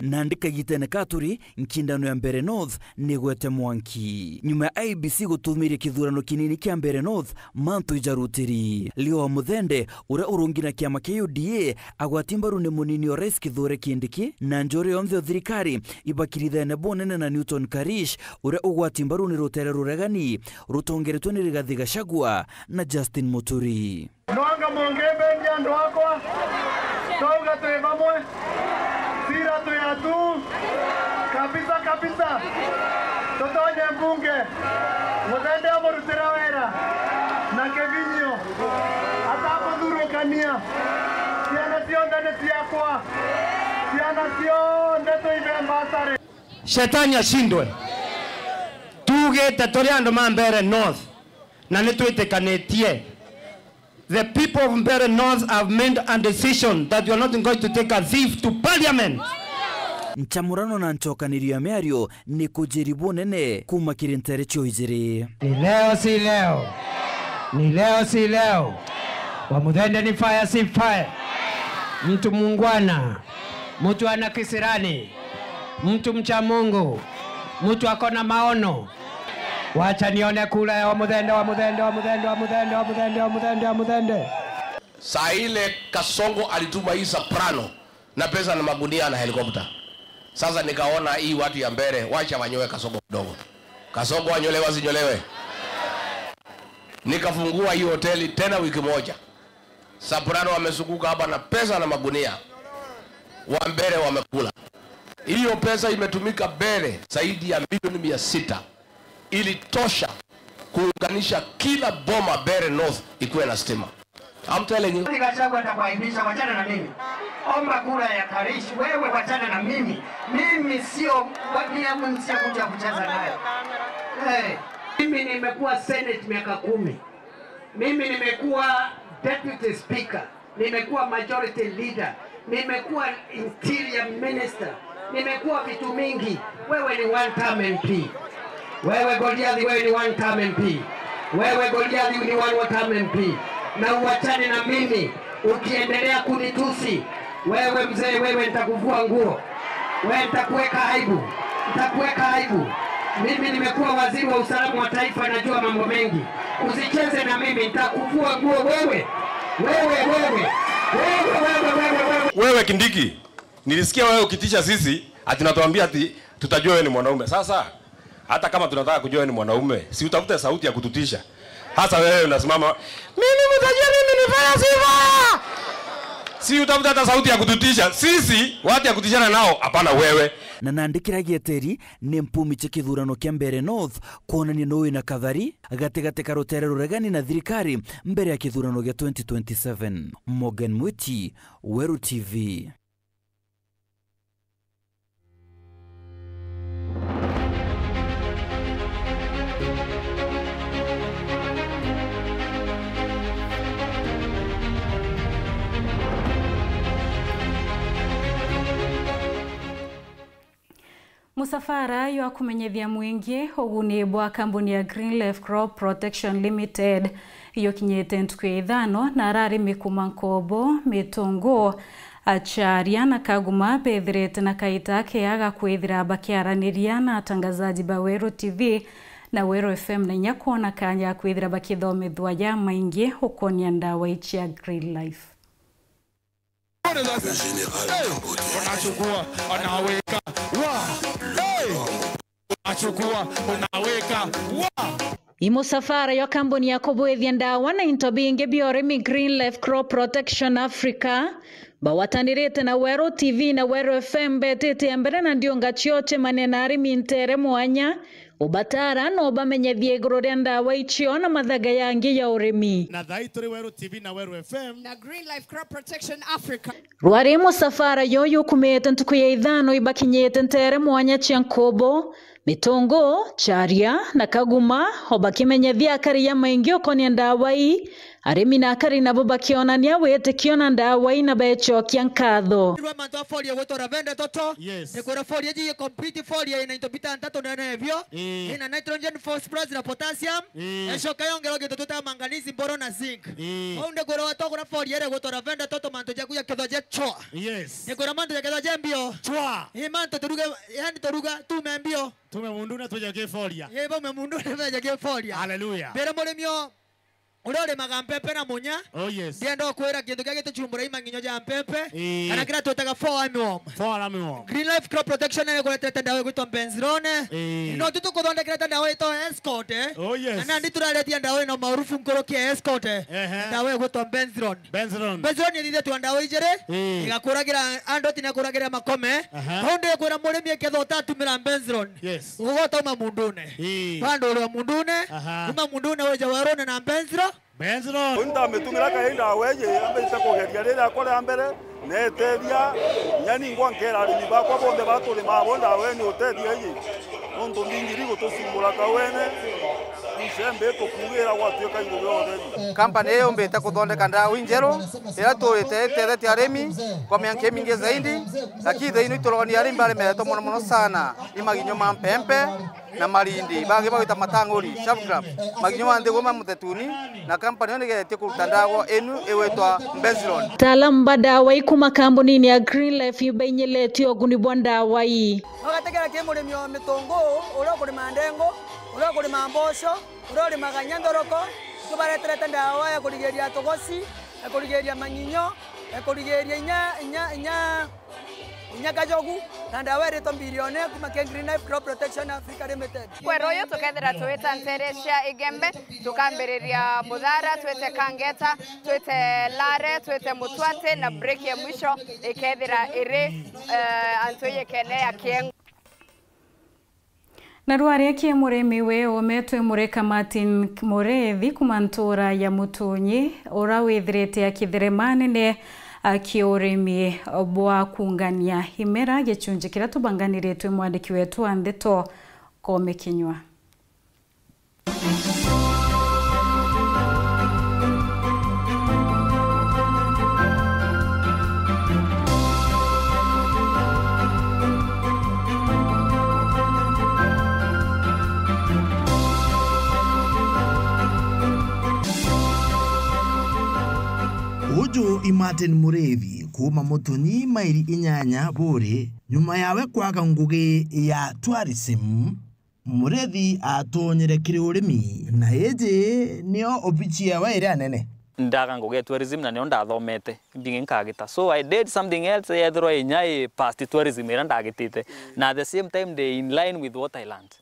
Nandi kagitene ka turi, nkindano ya Mbeere North nigwete mwanki. Nyuma ya I E B C gutumiria kithurano kinini kia Mbeere North, mantu ijarutiri. Leo wa Muthende, uria urungi na kiama kia U D A, agwati mbaru ni munini o Rais Kithure Kindiki, na njore yonthe o thirikari ibakirithene bunene na Newton Karish, uria ugwati mbaru ni rutere ruregani rutongeretwe ni Rigathi Gachagua na Justin Muturi. Nwanga mungimbenia andu akwa, twauga twi bamwe, sira twi atu, kabisa kabisa, tutonye mbunge, Muthende amurutira wira na kibinyio, atakuthurukania, ciana cionthe ni ciakwa, ciana cionthe tuibe mbasari. Shetani ashindwe. Tuugite turi andu ma Mbeere North, na nitwitikanitie. The people of Mbeere North have made a decision that we are not going to take a thief to parliament. Nchamurano na nchokanirio ya miario ni kujiri bunene kuuma kiri ntere cio ijiri. Ni leo si leo. Ni leo si leo. Wa Muthende ni fire si fire. Mtu muungwana. Mtu ana kisirani. Mtu mcha Mungu. Mtu ako na maono. Wacha nione kura ya Wa Muthende, Wa Muthende, Wa Muthende, Wa Muthende, Wa Muthende, Wa Muthende, Wa Muthende. Saa ile Kasongo alituma hii Soprano na pesa na magunia na helikopta. Sasa nikaona hii watu ya Mbeere, wacha wanyoe Kasongo kidogo. Kasongo anyolewe asinyolewe? Nikafungua hii hoteli tena wiki moja. Soprano wamezunguka hapa na pesa na magunia. Wa Mbeere wamekula. Hiyo pesa imetumika Mbeere zaidi ya milioni mia sita. Ilitosha kuunganisha kila boma Mbeere North ikuwe na stima. I'm telling you. Gachagua atakuaibisha, wachana na mimi. Omba kura ya Karish, wewe wachana na mimi. Mimi sio, wa-, mimi sio mtu ya kucheza naye. Eh, mimi nimekuwa Senate miaka kumi. Mimi nimekuwa deputy speaker, nimekuwa majority leader, nimekuwa interior minister, nimekuwa vitu mingi. Wewe ni one term M P. Wewe Goliathi, wewe ni one term M P. Wewe Goliathi ni one term M P. Na uachane na mimi, ukiendelea kunitusi, wewe mzee, wewe nitakuvua nguo. Wewe nitakuweka aibu. Nitakuweka aibu. Mimi nimekuwa waziri wa usalama wa taifa, najua mambo mengi. Usicheze na mimi, nitakuvua nguo wewe. Wewe, wewe. Wewe, wewe, wewe, wewe. Wewe Kindiki, nilisikia wewe ukitisha sisi, ati natuambia ati tutajua wewe ni mwanaume. Sasa, hata kama tunataka kujua wewe ni mwanaume, si utafute sauti ya kututisha. Hasa wewe unasimama, "Mimi mtajua mimi ni fire si fire." Si utafute hata sauti ya kututisha. Sisi, watu ya kutishana nao, hapana wewe. Na nandi kiria gieteri ni mpumi cia kithurano kia Mbeere North kwonania nuu wina kathari gatigati ka rutere ruregani na thirikari mbere ya kithurano gia twenty twenty-seven. Morgan Mwiti, Weru T V. Musafara jwa kumenyithia mwingi uguni bwa kambuni ya Greenlife Crop Protection Limited yukinyite ntuku ya ithano, na ararimi kuma Nkobo, Mitungu, Acharia na Kaguma bethirite na kaita keega kwithira bakiaraniria na atangazaji ba Weru T V na Weru F M na inya kwona kanya ya kwithira bakithomithua jamaingi ukonia ndawa ici cia Greenlife. Unachukua, unaweka, wa. Hey! Unachukua, unaweka, wa. I musafara jwa kambuni ya kubwithia ndawa na into bingi bia urimi Greenlife Crop Protection Africa, bagwatanirite na Weru T V na Weru F M, betite mbere na ndiunga cio cemania na arimi ntere mwanya, ubatara na ubamenyethia iguru ria ndawa icio na mathaga yangi ya urimi. Na thaa ii turi Weru T V na Weru F M. Na Greenlife Crop Protection Africa. Rwari musafara juju ukumite ntuku ya ithano ibakinyite ntere mwanya cia Nkobo, Mitungu, Charia na Kaguma, o bakimenyethia akari jamaingi ukonia ndawa ii, arimi na akari nabo bakionania witikio na ndawa ii na becokia nkatho. Rwa mantu a folia gwitwa Lavender Toto. Yes. Nikwira folia iji i complete folia ina into bitantatu ndene ebio. Ii. Ina nitrogen, phosphorus na potassium. Ii. Ecoka yongerwa gintu twitaga manganese, boron na zinc. Ii. Vau ndikwira watogura folia iria gwitwa Lavender Toto, mantu jaku jakethwa je chwa. Yes. Nikwira mantu jakethwa je mbio. Chwa. Ii, mantu turuga, yani turuga, tume mbio. Tume mundune tuje kiforia. Ii, baume mundune tuje kiforia. Hallelujah. Mbira murimi o uria urimaga mpempe na munya. Oh, yes. Ndienda ukwira kintu kia gituchumbura i mang'inyo ja mpempe, ii, kana kiria twitaga fall armyworm. Fall armyworm. Greenlife Crop Protection ni ikuretete ndawa igwitwa Benzrone. Ii. No tu tukuthondekera ndawa itwa Escort. Oh, yes. Na nandi turaretia ndawa ina maarufu nkuruki ya Escort. Ehe. Ndawa igwitwa Benzrone. Benzrone. Benzrone ni ithitwa ndawa ijiri, ii, igakuragira andoti na ikuragira makome. Aha. Vau ndikwira murimi ikethwa utatumira Benzrone. Yes. Ugotauma mundune. Ii. Vandu uri o mundune, aha, kuma mundune wije werune na Benzrone. Benzrone. Uni ndamitumira kainda weji, ambe ite kugeria riri akwa ria mbere, netethia, inya ningwa nkera arimi bakwa bonthe baturimaa bo ndawa ii ni utethia iji. Nontu mbingiri gutucumbura kawene, icembe itukugira gwatuika ngugi ya utheri. Kampani ii yumbite kuthondeka ndawa injeru, iria tuurite itethetie arimi kwa miaka imingi zaidi, lakini thaino ituronia arimi baremeretwe mono mono sana ni maginyo ma mpempe na marindi, bangi bagwita matang'uri, chaff grass, maginyo ma nthiguru ma mutetuni, na kampani ino nigeretie kuruta ndawa inu igwitwa Benzrone. Ataalamu ba ndawa ii kuma kambunini ya Greenlife ibainyilite uguni bwa ndawa ii. Ugategera ki murimi o mitunguu, uria ukurima ndengu, uria ukurima mboco, uria urimaga inya nthoroko, tubareterete ndawa ya kurigiria tugoci, ya kurigiria manyinyo, ya kurigiria inya, inya, inya, inya kajogu, na ndawa iritwa Mbirione kuma ki Greenlife Crop Protection Africa Limited. Kwero uyu tukethira twita ntere cia Igembe, tukambiriria Muthara, twite Kangeta, twite Lare, twite Mutwate, na break ya mwisho ikethira iri, eh, antu iyekene ya Kiengo. Na rwaria ki murimi wi umetwe Murika Martin Murithi kuma ntura ya Mutunyi, ura withirite akitherema nene akiurimi bwa kungania imera, gicunji kiria tubanganiritwe mwandiki wetu wa ndeto Koome Kinyua. Uju i Martin Murithi kuuma Mutunyi, mairi inyanya buri, nyuma yawe kwaga ngugi ya tourism. Murithi atonyere kiri urimi, na iji nio obici yawe iria nene. Ndaga ngugi ya tourism, na nio ndathomete, mbingi nkagita. So I did something else, yethirwa inya i past tourism iria ndagitite. Na at the same time, ndi in line with what I learned.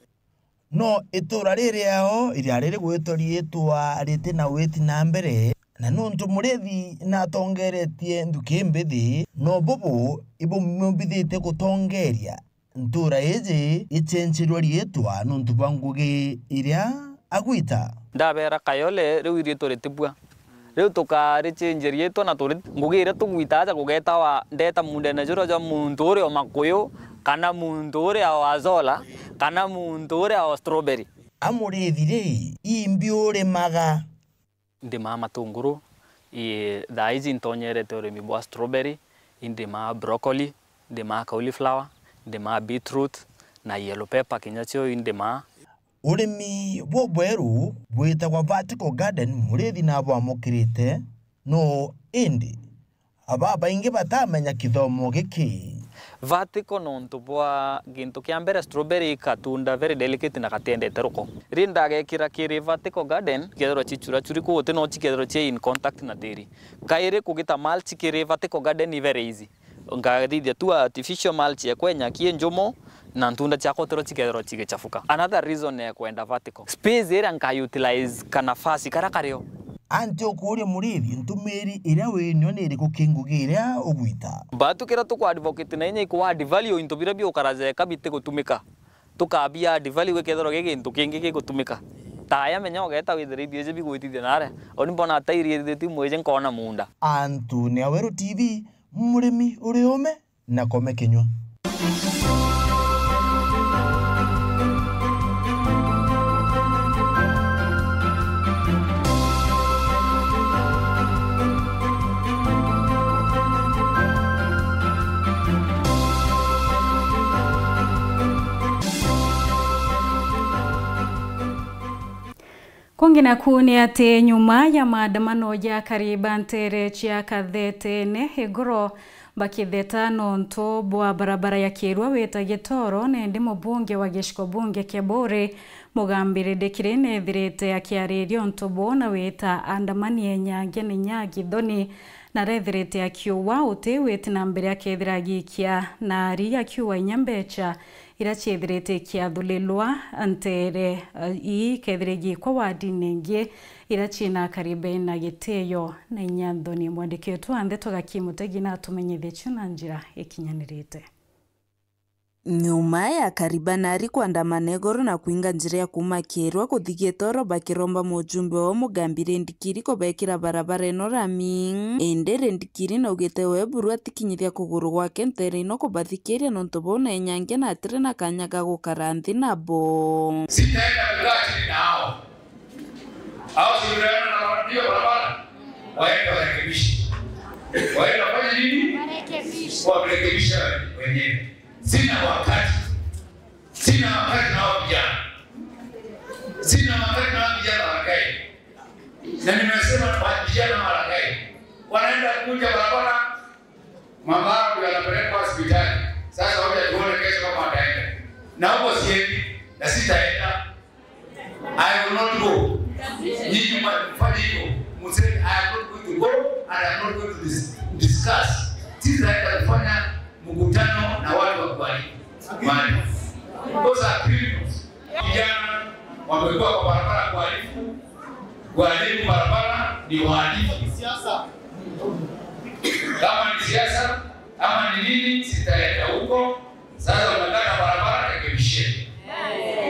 No itura riri ao iriari rigwitwa riitwa riti na witi na mbere, na nuntu Murithi natongeretie nthuki mbithi, no bubu ibumumbithitie gutongeria. Ntura iji icenjirwe riitwa nuntu bwa ngugi iria agwita. Ndabera Kayole, riu riitwa ritibua. Riu tukarichenjia riitwa na turi, ngugi iria tugwita aja kugetawa, ndeta muundene juria jwa muntu uria o Makuyu, kana muntu uria o Azola, kana muntu uria o Strawberry. A Murithi ri, imbi urimaga? Ndimaa matunguru, ii, thaa iji ntonyerete urimi bwa strawberry, indimaa broccoli, ndimaa cauliflower, ndimaa beetroot, na yellow pepper kinya cio indima. Urimi bubweru bwitagwa vertical garden, Muriithi na bwamukirite no indi ababaingi batamenya kithomo giki. Vertical nontu bwa gintu kia mbere, strawberry i katunda very delicate na gatiendete ruko. Ri ndagekira kiri vertical garden, kethirwa cicuracuri kuu uti no cikethirwa cie in contact na tiri. Kairi kugita mulch kiri vertical garden i very easy. Ngathithia tu artificial mulch ya kwenya kie njumu na ntunda ciakwa utiro cikethirwa cigichafuka. Another reason ya kwenda vertical. Space iria nka utilize ka nafasi karia kario. Anti ukuuria Muriithi, ntumiri iria winio ni iriku ki ngugi iria ugwita? Batu kiria tuku advocate na inya iku add value into biria biukara jeka bitigutumika. Tukabia add value gikethirwa gi gintu kingi gigutumika. Taya menya ugeta withire ibio iji bigwitithia nare. Oni mbona tairi ithithiti mwiji nkona munda. Antu ni Aweru T V, murimi uri ume na kome kinyua. Kungi naku ni ati nyuma ya maandamano ja akari ba nteere cia Kathetene igoro bakitheta nontu bwa barabara ya Kirwa wita Gitoro, nendi mubunge wa giciko bunge kia Buuri, Mugambi Rindikiri, neethirite akiariria untu buu na wita aandamani enyange ni nya githoni, na arethirite akiuga uti witi na mbere akethira agiikia naari akiuga inya mbecha iria ciethirite ikiathulilwa nteere ii ikethira igiikwa wardini ingi iria ciina akari bena gitio na inya nthoni. Mwandiki wetu wa ndeto Gaki Mutegi natumenyithie cio na njira ikinyanirite. Nyuma ya akari ba naari kwandamana igoro na kwinga njira ya kuuma Kirwa kuthi Gitoro bakiromba mujumbe wao Mugambi Rindikiri kubekira barabara ino rami. Indi Rindikiri naugite we buru atikinyithia kuguru gwake nteere ino kubathikiria nontu bau na enyange na atiri na kanya ga gukara nthi nabo. Sitaenda kukaa chini na hao. Hao si unaona na wanapiga barabara? Waende warekebishe. Waende wafanye nini? Warekebishe. Warekebishe wenyewe. Sina wakati. Sina wakati na hao vijana. Sina wakati na hao vijana wa Rakai. Na nimesema kwa vijana wa Rakai. Wanaenda kuja barabara, mama yangu anapelekwa hospitali. Sasa wacha tuone kesho kama ataenda. Na huko siendi, na sitaenda. I will not go. Nyinyi mfanye hivyo. Mseme, I am not going to go and I am not going to dis-, discuss. Sitaenda kufanya mkutano na watu wa kuharibu mali. Those are criminals. Vijana wamekuwa kwa barabara kuharibu, kuharibu barabara ni wahalifu. Kama ni siasa, kama ni nini, sitaenda huko. Sasa unataka barabara, rekebisheni.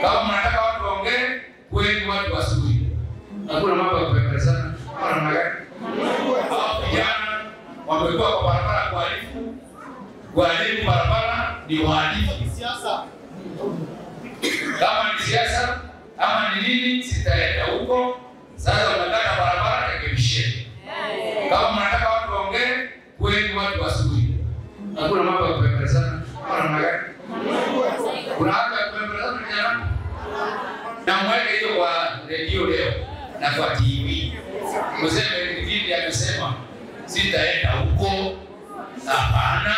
Kama mnataka watu waongee, kweli watu wazuri. Hakuna mambo ya kupembelezana. Kama namna gani? Hao vijana wamekuwa kwa barabara kuhalifu, kuharibu barabara ni wahalifu. Kama ni siasa, kama ni nini, sitaenda huko. Sasa unataka barabara, rekebisheni. Kama mnataka watu waongee, kweli watu wazuri. Hakuna mambo ya kupembelezana. Kama namna gani? Kuna haja ya kupembelezana, vijana? Na mweke hiyo kwa redio leo na kwa T V. Mseme Rindikiri amesema, sitaenda huko. Hapana.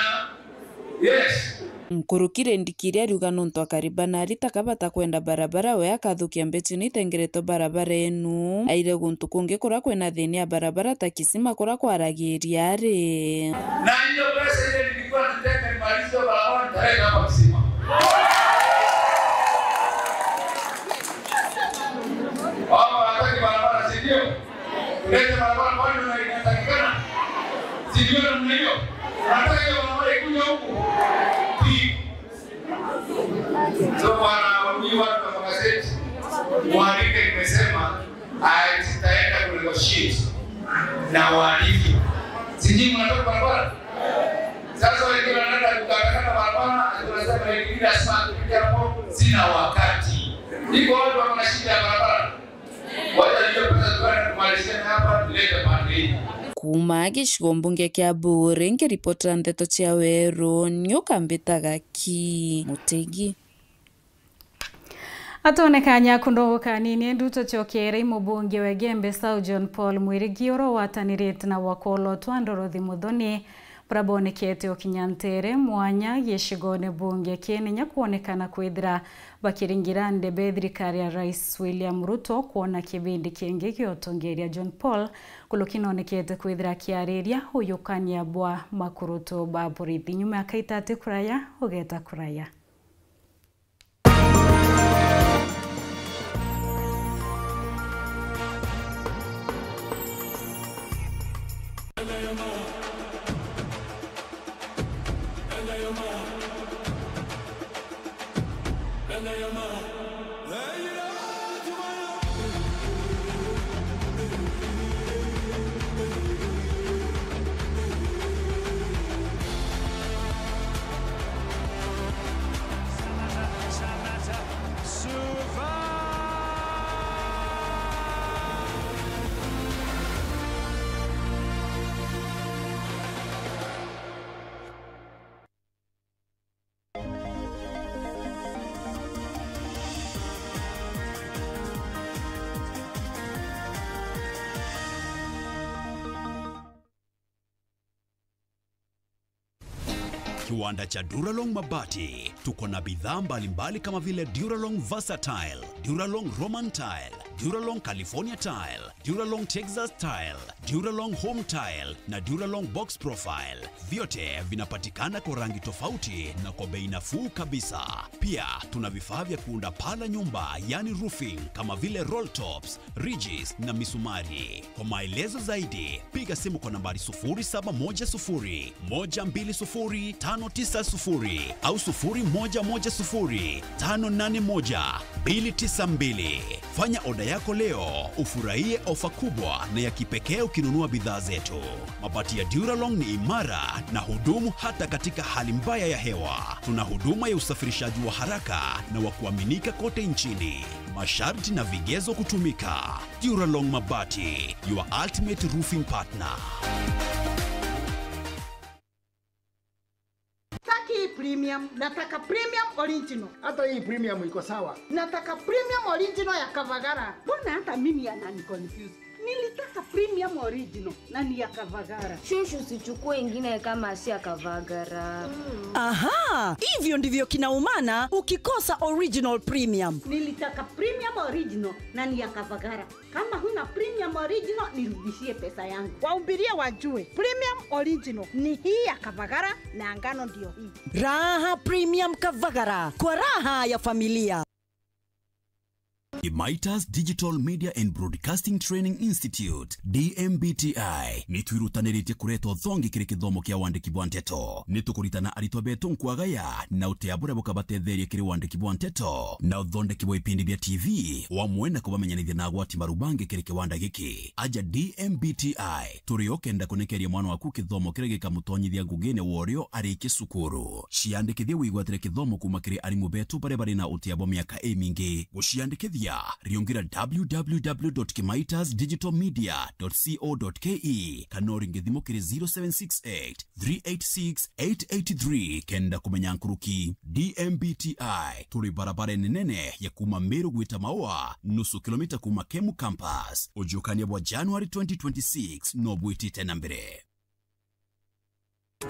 Yes. Nkuruki Rindikiri ariuga nontu akari ba naari taka batakwenda barabara, we akathukia mbeca ino itengeretwe barabara inu. Aire guntu kungi kuria kwina thiina ya barabara ta Kisima kuria kwaragiria ari. Na hiyo pesa ile nilikuwa nataka nimalize barabara, nitaleta hapa Kisima. Wao hawataki barabara, si ndio? Tulete barabara, kwani ndio inatakikana? Si ndio namna hiyo? Nataka hiyo barabara ikuje huku. Hii. So, bwana, huyu watu wa magazeti, mwandike nimesema, ah, sitaenda kunegotiate na wahalifu. Si nyinyi mnataka barabara? Sasa wengine wanaenda kukatakata barabara, ati wanasema, "Hii lazima tupite hapo, sina wakati." Iko watu wako na shida ya barabara. Wacha hiyo pesa tuende tumalizane hapa, tulete pande hii. Kuuma gicigo mbunge kia Buuri, nkiripotera ndeto cia Weru, ni ukambitaga Ki Mutegi. Atone kanya kundogo kanini, nduto ciokere i mubunge wa Igembe South John Paul Mwirigi, uria ugwatanirite na Wakolwa twa Dorothy Muthoni, baria bonekete ukinya ntere mwanya gicigone bunge kiene inya kwonekana kwithira bakiringira ndebe thirikari ya Rais William Ruto kwona kibindi kingi gia utongeria. John Paul Kuluki nonekete kwithira akiariria uyukania bwa makurutu ba borithi. Nyuma ya kaita ati kuraya, ugeta kuraya. Kiwanda cha Duralong Mabati. Tuko na bidhaa mbalimbali kama vile Duralong Versatile, Duralong Roman Tile, Duralong California Tile, Duralong Texas Tile, Duralong Home Tile na Duralong Box Profile. Vyote vinapatikana kwa rangi tofauti na kwa bei nafuu kabisa. Pia tuna vifaa vya kuunda paa la nyumba, yani roofing, kama vile roll tops, ridges na misumari. Kwa maelezo zaidi, piga simu kwa nambari sufuri saba moja sufuri, moja mbili sufuri, tano tisa sufuri au sufuri moja moja sufuri, tano nane moja, mbili tisa mbili. Fanya oda yako leo, ufurahie ofa kubwa na ya kipekee ukinunua bidhaa zetu. Mabati ya Duralong ni imara na hudumu hata katika hali mbaya ya hewa. Tuna huduma ya usafirishaji wa haraka na wa kuaminika kote nchini. Masharti na vigezo kutumika. Duralong Mabati, your ultimate roofing partner. Sitaki premium, nataka premium original. Hata hii premium iko sawa. Nataka premium original ya Kavagara. Mbona hata mimi anani confuse? Nilitaka premium original na ni ya Kavagara. Shushu, usichukue ingine kama si ya Kavagara. Aha, hivyo ndivyo kinaumana ukikosa original premium. Nilitaka premium original na ni ya Kavagara. Kama huna premium original, nirudishie pesa yangu. Waumbirie wajue, premium original ni hii ya Kavagara na ngano ndio hii. Raha Premium Kavagara, kwa raha ya familia. Kimaitas Digital Media and Broadcasting Training Institute, D M B T I, ni twirutaniritie kureta uthongi kiri kithomo kia wandiki bwa nteto. Ni tukuritana aritwa betu nkwagaya na utia buria bukabatetheria kiri wandiki bwa nteto na uthondeki bwa ipindi bia T V, wamwe na kubamenyanithia na agwati marubange kiri kiwanda giki. Aja D M B T I, turi o kenda kunekeria mwana waku kithomo kiria gikamutonyithia ngugine wa urio arikie cukuru. Ciandikithie wigwatire kithomo kuuma kiri arimu betu baria bari na utia bwa miaka imingi. Guciandikithia, riungira w w w dot kimaitas digital media dot co dot k e kana uringe thimu kiri zero seven six eight, three eight six, eight eight three kenda kumenya nkuruki. D M B T I, turi barabarene nene ya kuuma Meru gwita Maua, nusu kilomita kuuma Kemu Campus. Ujukania bwa January twenty twenty-six no bwitite na mbere.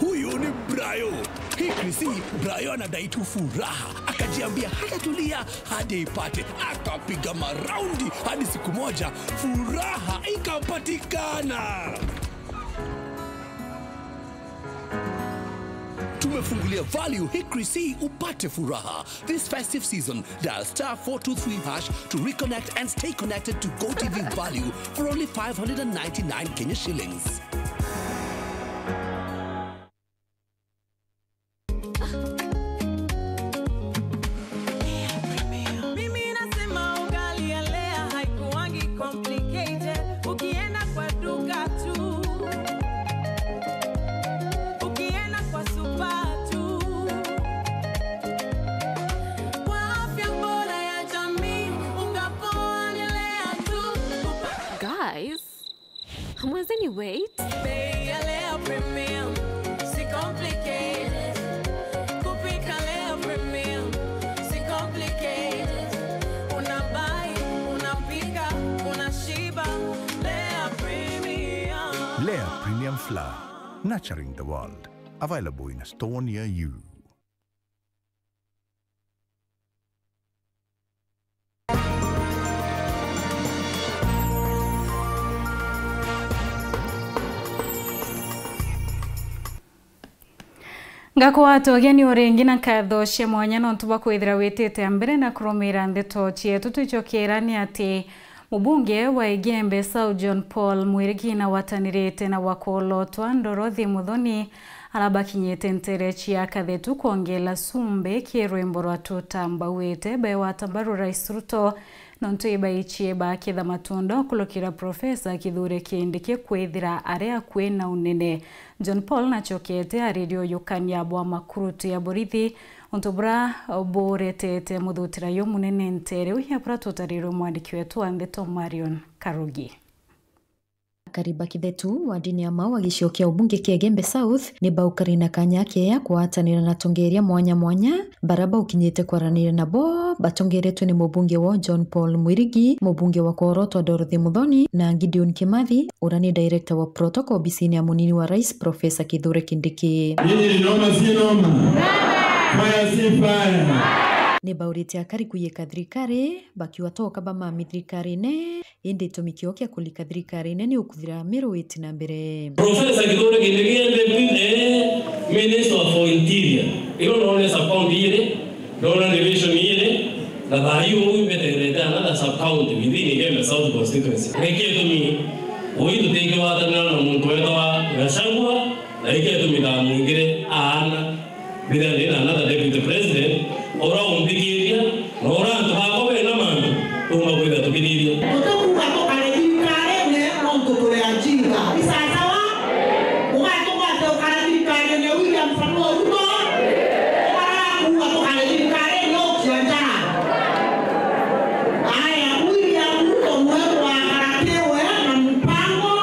Huyu ni Brayo. Hii Chrissy, Brayo anadai tu furaha. Akajiambia hatatulia hadi aipate. Akapiga maraundi hadi siku moja furaha ikapatikana. Tumefungulia value hii Chrissy upate furaha. This festive season, dial star four two three hash to reconnect and stay connected to GoTV value for only five hundred and ninety-nine Kenya shillings. Mimi nasema ugali ya Lea haikuwangi complicated. Ukienda kwa duka tu, ukienda kwa supa tu, kwa afya bora ya jamii, unga poa ni Lea tu. Guys, hamwezeni wait? Bei ya Lea Premium, si complicated. Kupika Lea Premium, si complicated. Nurturing the world. Available in a store near you. Ngakwata ugeni o ringi na nkatho cia mwanya nontu bwa kwithira witite mbere na kurumira ndeto cietu. Twicokera ni ati mubunge wa Igembe South John Paul Mwirigi na watanirite na wakolotwa Dorothy Muthoni, ala bakinyite ntere cia Kathetu kwongela cumbi ki rwimbo rwa Tutambauite, bewata mbaru Rais Ruto nontu ibaichie bakitha matunda ukulukira Profesa Kithure Kindiki kwithira ari akui na unene. John Paul nachokete ariria uyukania bwa makurutu ya borithi, untu bura buretete muthutira jumunene ntere iu, ya bura tutarirwe mwandiki wetu wa ndeto Marion Karugi. Akari ba Kithetu, wardini ya Mau wa gicigo kia ubunge kia Igembe South, ni baukari na kanya keya kwatanira na atongeria mwanya mwanya bara baukinyite kwaraniria nabo, batongeretwe ni mubunge wa John Paul Mwirigi, mubunge wa Korotwa Dorothy Muthoni na Gideon Kimathi, uria ni director wa protocol obisini ya munini wa rais Professor Kithure Kindiki. Nyinyi ni noma, si noma? Fire, si fire? Ni baurite akari kuyika thirikari, bakiuga toka bamami thirikarine, indi gitumi kio kia kulika thirikarine ni ukuthira Miru witi na mbere. Professor Kithure Kindiki, the Deputy, eh, Minister for Interior. Iro ndona sub county iri, ndona division iri, na thaa hii uu imbeterete another sub county within Igembe South constituency. Niki gitumi ui tutikiwatanira na muntu wetagwa Gachagua, na niki gitumi ndamwingire aana. Mbithira ndi na another deputy president, ura unthikiria, na ura antu bakwa bena mantu, tuumba kwithira tukithiria. Tutikuuga tukare thirikarine nontu turi ajinga. Ni sawasawa? Ugatugwate ukare thirikarine William Samoei Ruto? Ukaraga kuuga tukare thirikarine ukia njara. Aya, William Ruto mweru wa karatiwe na mpango.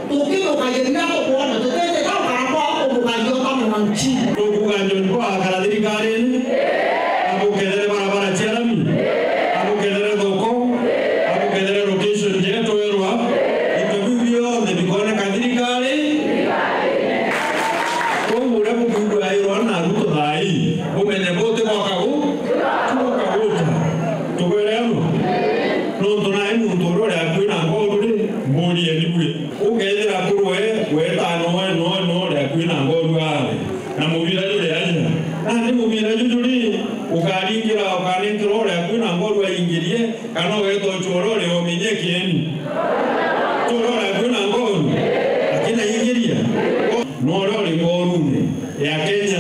Tukithukagia riria tukwona, tutete tau kana kwa kumukagia uta mwananchi. Tukuuga John Paul akara thirikarine, abukethere barabara cia rami, abukethere thoko, abukethere location jetu erwa, into biu bionthe bikoneka thirikari. Kwou uria bukwigua airwa na Ruto thaa ii, bumenye buti bwaka gu-, ti bwaka guta. Tukwere amwe? Nontu nai muntu uria uri akui na ngoru ri, mburieni bui. Ukethira kuru we, weta noe, noe, noe uri akui na ngoru awe, na mubira juri aja. Nandi mubira juju ri, ukaringira, ukaninkirwa uri akui na ngoru aingirie, kana ugeta ucwora uri omenye kieni? Cwora uri akui na ngoru, akina ingiria. No uria uri ngorune ya Kenya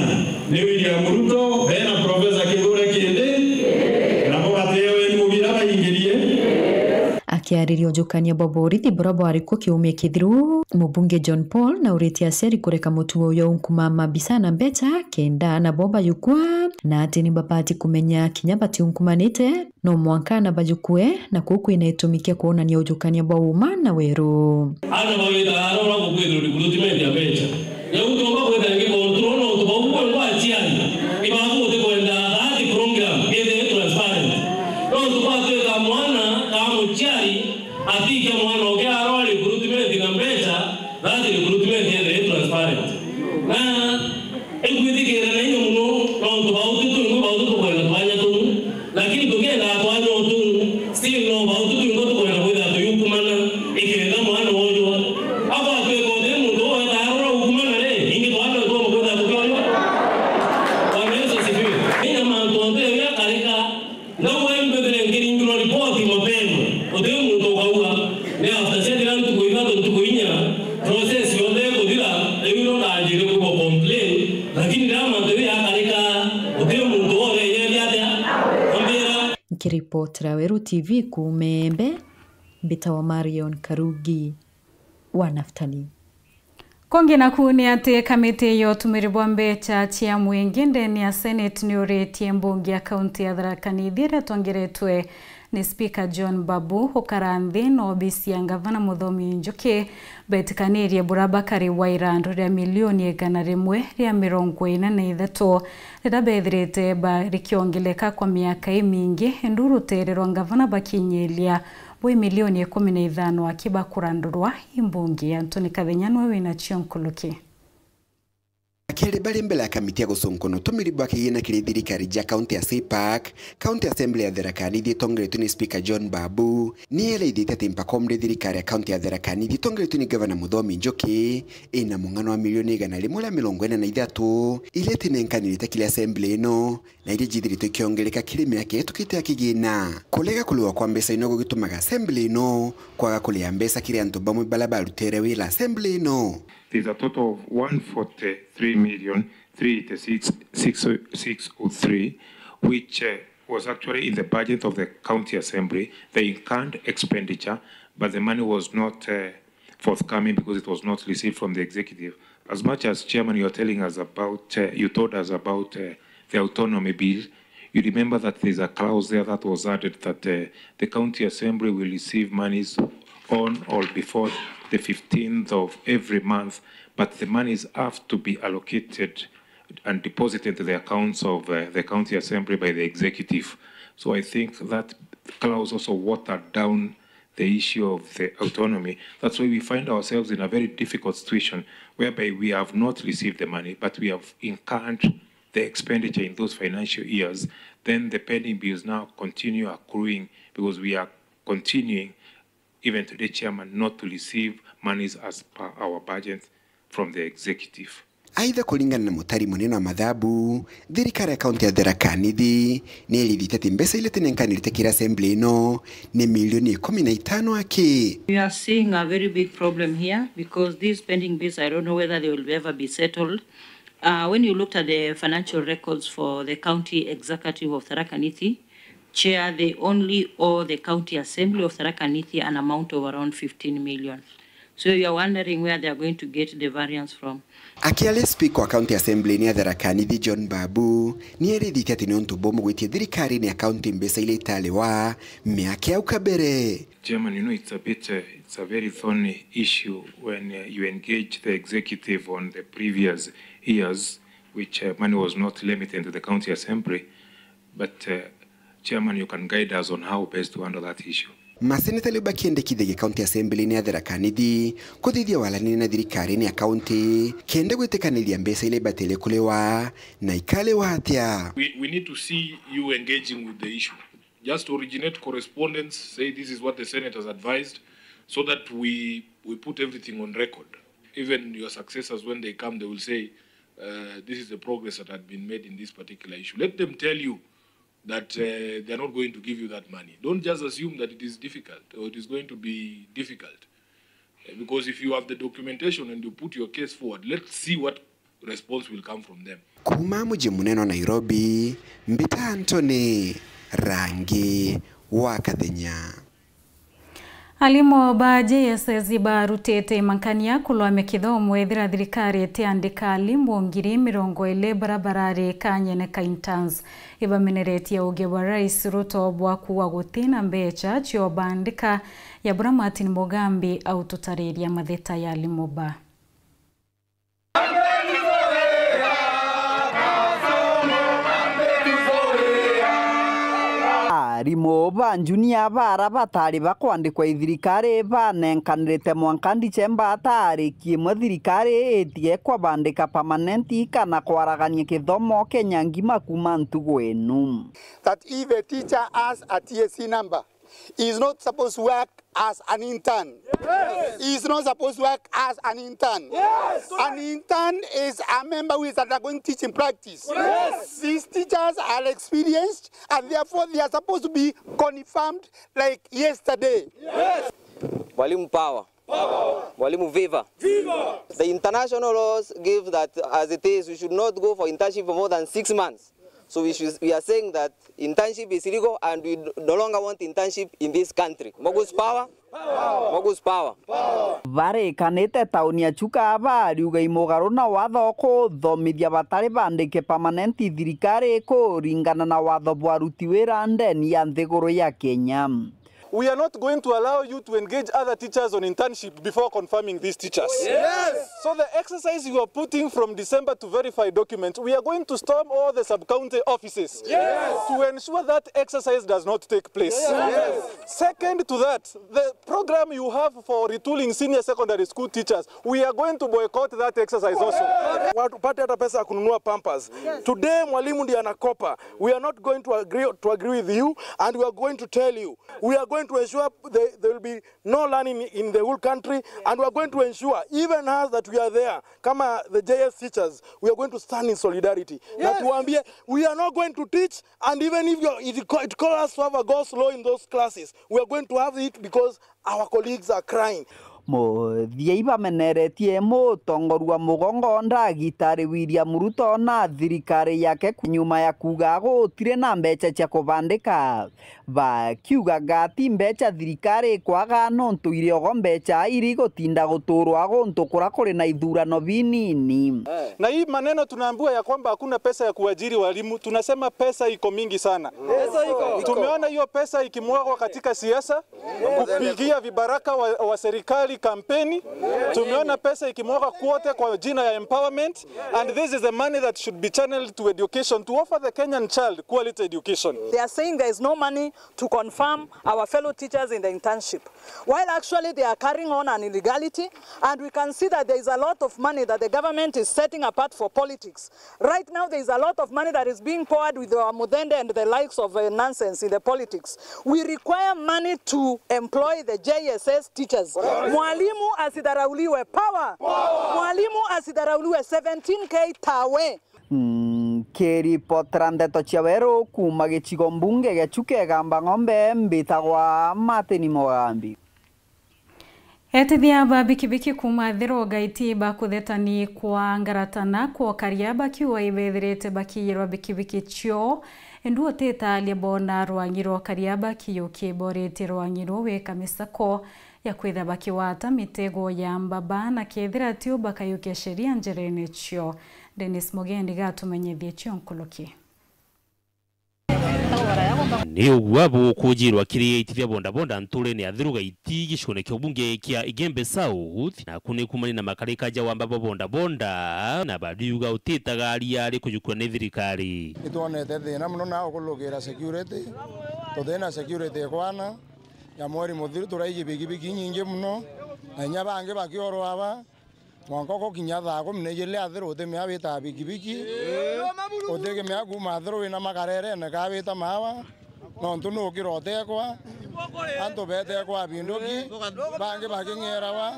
ni William Ruto, bena Professor Kithure Kindiki, nabo batewe ni mubira baingirie. Akiariria ujukania bwa borithi buria bwari kuo kiumia kithiru, mubunge John Paul nauritie aciari kureka mutugo uyu unkumama mbica na mbecha kenda nabo bayukua, na ati ni babati kumenya kinya batiunkumanite, no mwanka na bayukue, na kuu kwina gitumi kia kwonania ujukania bwa uma na weru. Aana bawitaga arora gukwithirwa recruitment ya mbecha. Riu ntiumba kwithira ngicontrol nontu bau bwengwa aciari ibabu utikwenda that program ithire transparent. Nontu gwatwika mwana kana muciari atikia mwana uke arora recruitment na mbecha, that recruitment ithire transparent. Na ingwithikira na inya mono nontu bau ti twingwa bau ti tukwenda twanya tuu. Lakini tukiendaa twanya utu, still no bau tu twingwa tukwenda kwithira tuyukumana, ikenda mwana woywa. Akwatwika uti muntu uweta arora ukumana ri, ingi twana twomba kwithira tukioywa. Bwana Yesu asifiwe. Inya mantu onthe jaria akarika, na we mbethire nkiringirwa ripoti mapema, uti muntu ukauga, ni after ciathira ntuku ithatu, ntuku inya, process yonthe ikuthira, riu no ndanjire kuigua complain, lakini riria mantu jau jakarika, uti muntu wothe ejeria atia ambira. Nkiripotera Weru T V kuuma Embe, mbitawa Marion Karugi wa Naftali. Kungi naku ni ati kamiti ya utumiri bwa mbecha cia mwingi ndene ya Senate ni uritie mbunge ya kaunti ya Tharaka Nithi iria itongeretwe ni Speaker John Babu ukara nthi na obisi ya Ngavana Muthomi Njuki betikanirie bura bakari wa irandu ria milioni igana rimwe ria mirongo ina na ithatu, riria bethirite barikiongeleka kwa miaka imingi, indi rutere rwa Ngavana bakinyiria bwi milioni ikumi na ithano aki bakurandurwa i mbunge. Anthony Kathenya niwe wina cio nkuruki. Kiri bari mbere ya kamiti ya gucunkuna utumiri bwa kigina kiri thirikari ja kaunti ya CPAC, County Assembly ya Tharaka Nithi itongeretue ni Speaker John Babu, ni iraithitie ati mpaka umri thirikari ya kaunti ya Tharaka Nithi itongeretue ni Gavana Muthomi Njuki ina mung'ano wa milioni igana rimwe ria mirongo ina na ithatu iria itinenkanirite kiri assembly ino, na iria jithiritwe ikiongereka kiri miaka itukite ya kigina. Kurega kuriwa kwa mbeca ino gugitumaga assembly ino kwaga kuria mbeca kiri antu bamwe baria barutire wira assembly ino. There's a total of one forty-three million three eighty-six six oh three, which, uh, was actually in the budget of the county assembly, the incurred expenditure, but the money was not, uh, forthcoming because it was not received from the executive. As much as, Chairman, you are telling us about, uh, you told us about, uh, the autonomy bill, you remember that there's a clause there that was added that, uh, the county assembly will receive monies on or before the fifteenth of every month, but the monies have to be allocated and deposited into the accounts of, uh, the county assembly by the executive. So I think that clause also watered down the issue of the autonomy. That's why we find ourselves in a very difficult situation whereby we have not received the money, but we have incurred the expenditure in those financial years. Then the pending bills now continue accruing because we are continuing, even today, Chairman, not to receive monies as per our budget from the executive. Aitha, kuringana na mutari munene wa mathabu, thirikari ya kaunti ya Tharaka Nithi ni irithitie ati mbeca iria itinenkanirite kiri assembly ino ni milioni ikumi na itano aki. We are seeing a very big problem here because these pending bills, I don't know whether they will ever be settled. Uh, when you looked at the financial records for the county executive of Tharaka Nithi, Chair, they only owe the County Assembly of Tharaka Nithi an amount of around fifteen million. So you are wondering where they are going to get the variance from. Akiaria, Speaker wa County Assembly ni ya Tharaka Nithi John Babu ni erithitie ati ni untu bumu gwitia thirikari ni ya county mbeca iria itariwa miaka ya au kabere. Chairman, you know, it's a bit, uh, it's a very thorny issue when, uh, you engage the executive on the previous years, which, uh, money was not limited to the county assembly. But, uh, Chairman, you can guide us on how best to handle that issue. Maseneta riu bakiendekithagia county assembly-ini ya Tharaka Nithi kuthithia waraniria na thirikari-ini ya county kenda gwitikaniria mbeca iria ibatire kuriwa na ikariwa atia. We, we need to see you engaging with the issue. Just originate correspondence, say this is what the Senate has advised, so that we, we put everything on record. Even your successors, when they come, they will say, uh, this is the progress that had been made in this particular issue. Let them tell you that, uh, they are not going to give you that money. Don't just assume that it is difficult or it is going to be difficult. Uh, because if you have the documentation and you put your case forward, let's see what response will come from them. Kuuma muji munene wa Nairobi, mbita Anthony Rangi wa Kathenya. Alimu ba J S S barutite imankania kulwamia kithomo ethira thirikari itiandika alimu ngiri mirongo iri baria barari kanyene ka interns. Ibameneretie uge bwa Rais Ruto bwa kuuga gutina mbecha cio bandika, ya bura Martin Mugambi aututariria matheta ya alimu ba. Arimu ba njunia bara batari bakwandikwa i thirikari banenkanirite mwanka Ndicemba atarikie imwe thirikari itige kwabandika permanent kana kwaragania kithomo Kenya ngima kuuma ntugu inu. That if a teacher has a T S C number, he is not supposed to work as an intern. Yes. He is not supposed to work as an intern. Yes. An intern is a member who is undergoing teaching practice. Yes. These teachers are experienced and therefore they are supposed to be confirmed like yesterday. Yes. Mwalimu power. Power. Mwalimu viva. Viva. The international laws give that as it is, we should not go for internship for more than six months. So we should, we are saying that internship is illegal and we no longer want internship in this country. Mogus power. Mogus power. Barikanite tauni ya Chuka bariuga imugaru na watho kuthomithia batari bandike permanent thirikari kuringana na watho bwa aruti wira ndeni ya nthiguru ya Kenya. We are not going to allow you to engage other teachers on internship before confirming these teachers. Yes. So the exercise you are putting from December to verify documents, we are going to storm all the sub-county offices, yes, to ensure that exercise does not take place. Yes. Second to that, the program you have for retooling senior secondary school teachers, we are going to boycott that exercise also. Watupate hata pesa ya kununua pampers. Yes. Today mwalimu ndiye anakopa. We are not going to agree, to agree with you, and we are going to tell you, we are going to ensure there, there will be no learning in the whole country, and we are going to ensure, even us that we are there, kama the J S teachers, we are going to stand in solidarity. Na, yes, tuambie, we are not going to teach, and even if you, it, co- it call us to have a go slow in those classes, we are going to have it because our colleagues are crying. Muthia ibameneretie mutongoria wa mugongo Ndagitari William Ruto na thirikari yake ku-, nyuma ya kuuga gutiri na mbeca cia kubandika. Bakiugaga ti mbeca thirikari ikwaga, nontu iriogo mbeca iri gutinda guturwa guntu kura kuri na ithurano binini. Na hii maneno tunaambiwa ya kwamba hakuna pesa ya kuajiri walimu, tunasema pesa iko mingi sana. Pesa iko. Tumeona hiyo pesa ikimwagwa katika siasa, kupigia vibaraka wa, wa serikali kampeni. Tumeona pesa ikimwagwa kwote kwa jina ya empowerment, and this is the money that should be channeled to education to offer the Kenyan child quality education. They are saying there is no money to confirm our fellow teachers in the internship, while actually they are carrying on an illegality, and we can see that there is a lot of money that the government is setting apart for politics. Right now, there is a lot of money that is being poured with our Muthende and the likes of, uh, nonsense in the politics. We require money to employ the J S S teachers. Mwalimu asidharauliwe. Power! Mwalimu asidharauliwe. Seventeen K tawe. Nkiripotera ndeto cia weru kuuma gicigo mbunge gia Chuka Igamba Ng'ombe, mbitagwa Martin Mugambi. Etithia ba bikibiki kuuma Thiro Gaiti bakuthetani kwa ngaratana kwokaria bakiuga ibethirite bakiyirwa bikibiki cio, endu utitalia bona rwangi rwokaria bakiyuki borite rwangi ruu wika misako ya kwitha bakigwata mitego ya mbaba, na kethira tiu bakayukia sheria njerene cio. Dennis Mugendi gatumenyithie cio nkuluki. Ni ugua bukujirwa kiri itithia bodaboda nturene ya Thiro Gaiti gicigone kia ubunge kia Igembe South, na kuni kumani na makarika ja wamba ba bodaboda, na bariuga utitagaria ari kujukua ni thirikari. Nitwonete thina muno na ukulukira security. Tuthina security kwana ya mweri muthiru turaiji bikibiki nyingi muno, na inya bangi bakiorwa aba. Mwanka ugukinya thaa kumi na ijiri athiri utimea wita bikibiki. Utikimea kuuma athiri wina makarerene kaa wita maawa. Nontu nukira utekwa. Antu betekwa binduki. Bangi baking'erawa.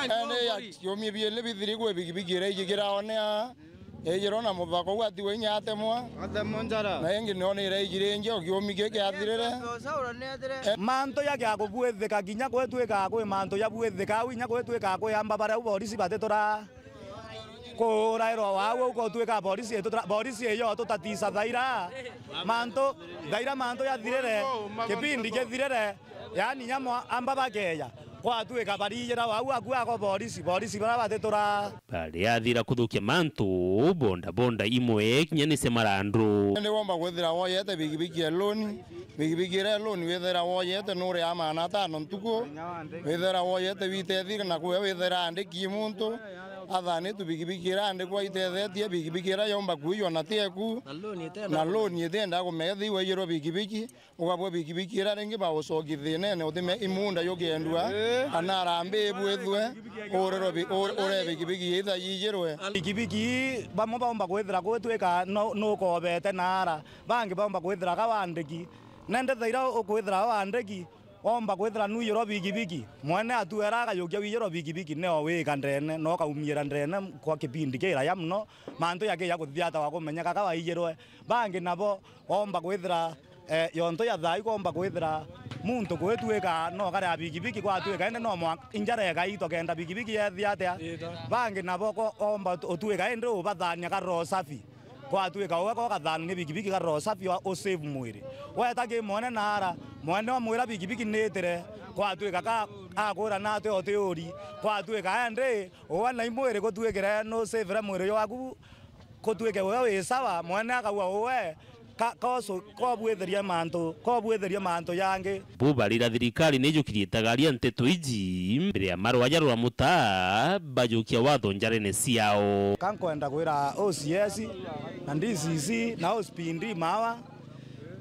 Ene ya ciumia biiri bithiri kwi bikibiki iria ijikiraonea. Yaijirwa na muthako uu atigwe inya atemwa. Atemwa njara. Na ingi nio ni iraijire ingi o kiumi giki athirire. Mantu ja gia kubwithika kinya gwitwika kwi mantu jabwithika au inya gwitwika kwi amba baria au borisi batitura kuurairwa wau au gutwika borisi itutura-, borisi iyo tutatisa thaira. Mantu, thaira mantu jathirire, kipindi kithirire. Yaani, inya mwa-, amba bakeeja, kwatwika barijira wau aku ako borisi, borisi bara batitura. Baria athira kuthukia mantu, bodaboda imwe kinya ni cia marandu. Ni womba kwithira woyete bikibiki ya loan, bikibiki iria loan withira woyete nuria maana atano ntuku, withira woyete witethire na kuya withira andiki muntu, athanitu bikibiki iria andikwa itethetie, bikibiki iria yomba kuiywa na tieku, na loan itienda kumethia iwaiyirwa bikibiki. Ugabua bikibiki iria ringi bagucoki thinene, utime imunda jukiendua, kana arambi ibwithwe, urerwe bi-, ur-, ure bikibiki itha yijirwe. Bikibiki bamwe baumba kwithira gwitwika no-, nukobete naara, bangi baumba kwithira ka wandiki. Nende thaira ukwithira wandiki, waumba kwithira nuijirwa bikibiki, mwene atuera akayukia wijirwa bikibiki, neo wika ndene, no kaumiira ndene kwa kipindi kiraya muno, mantu jakija kuthia ata wa kumenyeka ka waijirwe. Bangi nabo, oomba kwithira, eh, yonto ya thaai koomba kwithira muntu gwitwika no kare ya bikibiki gwatwika indi no mwa-, injara ikai tokenda bikibiki yethi atia? Bangi nabo ko oomba ut-, utwika indi ubathania ka roho safi. Gwatwika uwe ko ukathania bikibiki ka roho safi wa u save mwiri. Weta ki mwene naara, mwene omwira bikibiki niitire, gwatwika ka akwira nati utiuri, gwatwika indi uwe nai mwiri gutwikire nu savire mwiri jwaku, gutwike uwe wi sawa, mwene akauga uwe Ka-, koso-, kobwitheria mantu, kobwitheria mantu jangi. Bubarira thirikari nijukirie itagaria nteto iji mbere ya marwaja rwa mutaa bajukia watho njarene ciao. Ka nkwenda kwira O C S na D C C na O C P D mawa,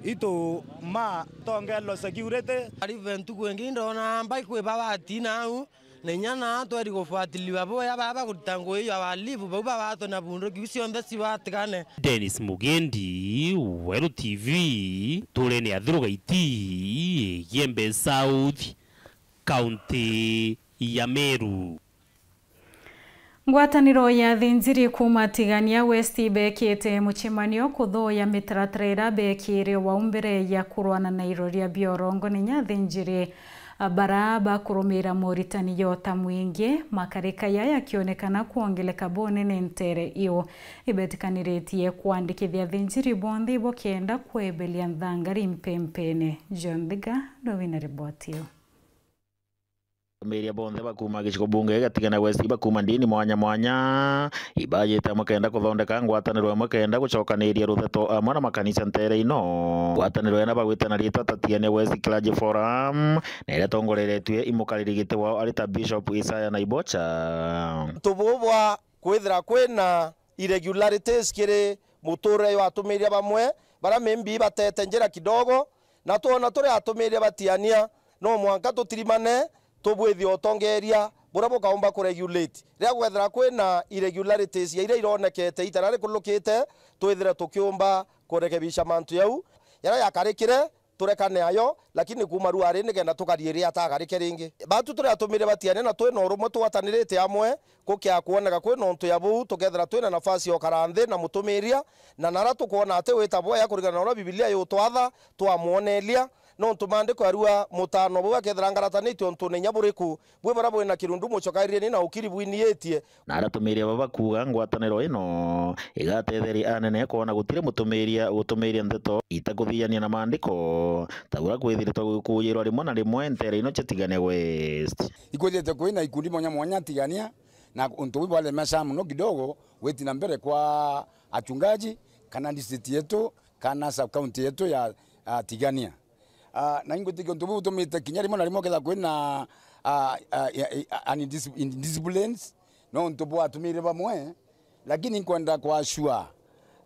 itu ma tongererwe security. Arive ntuku ingi ndona mbai kwi babatina au. Na inya naa tweri kufuatiliwa bwega baba kurita ngugi ya walifu bau babatwe na bunduki iu cionthe cibatigane. Dennis Mugendi, Weru T V, nturene ya Thurugaiti, Igembe South, kaunti ya Meru. Ngwataniro ya athinjiri kuuma Tigania West ibekite mucemanio kuthuuya mitaratara iria bekire wau mbere ya kurwana na iroria bia urongo. Ni inya athinjiri bara bakurumira moritani ya uta mwingi, makarika yaya yakionekana kwongeleka bunene ntere iu. Ibetikaniritie kwandikithia athinjiri bonthe ibo kenda kwebelia nthangari mpempene. John Thiga ndowe na riboti iu. Atumiria bonthe bakuma gicigo bunge gia Tigania West bakuma ndini mwanya mwanya ibajite amwe kenda kuthondeka ngwataniro imwe kenda gucokaniria rutheto amwe na makanisa ntere ino. Ngwataniro ina bagwita na ritwa ta Tigania West Clergy Forum, na iria itongoreretue i mukariri giti wao ari ta Bishop Isaiah Naibocha. Antu bubu bwa kwithira kwina irregularities kiri muturire jwa atumiria bamwe, baria maybe batete njira kidogo, na twona turi atumiria ba Tigania, no mwanka tutirimane, tubwithie utongeria buria bukaumba kuregulate. Riria gwethira kwina irregularities ya iria ironekete itara rikurukite, twithire tukiumba kurekebisha mantu jau. Jaria jakarikire, turekane ayo, lakini kuuma ruari nikenda tukarie ria atagarike ringi. Batu turi atumiria ba Tigania na twina urumwe twatanirite amwe, gukia kwoneka kwina untu ya buu, tukethira twina nafasi ya ukara nthi na mutumiria, na nara tukwona ati wita bwega kurigana na uria Bibilia yutwatha, twamwonelia, nontu maandiko yarua mutano buu akethira ngaratanite untune inya buriku, bwi baria bwina kirundu mucokairieni na ukiri bwiniitie. Na aratumiria baba kuuga ngwataniro ino igatetheria anene kwona gutiri mutumiria gutumiria ndeto itakuthiania na maandiko, ta uria kwithiritwe gukujirwa rimwe na rimwe ntere ino cia Tigania West. Ikwithite kwina ikundi mwanya mwanya Tigania, na untu buu bwalemesha muno kidogo gwiti na mbere kwa achungaji kana district yetu kana sub county yetu ya, ah, Tigania. Ah, na ingwitikia untu buu butumite kinya rimwe na rimwe ukethira kwina, ah, ah, ya- ya- an indis- indisciplines, no untu bwatumire bamwe, lakini nkwenda kwashua,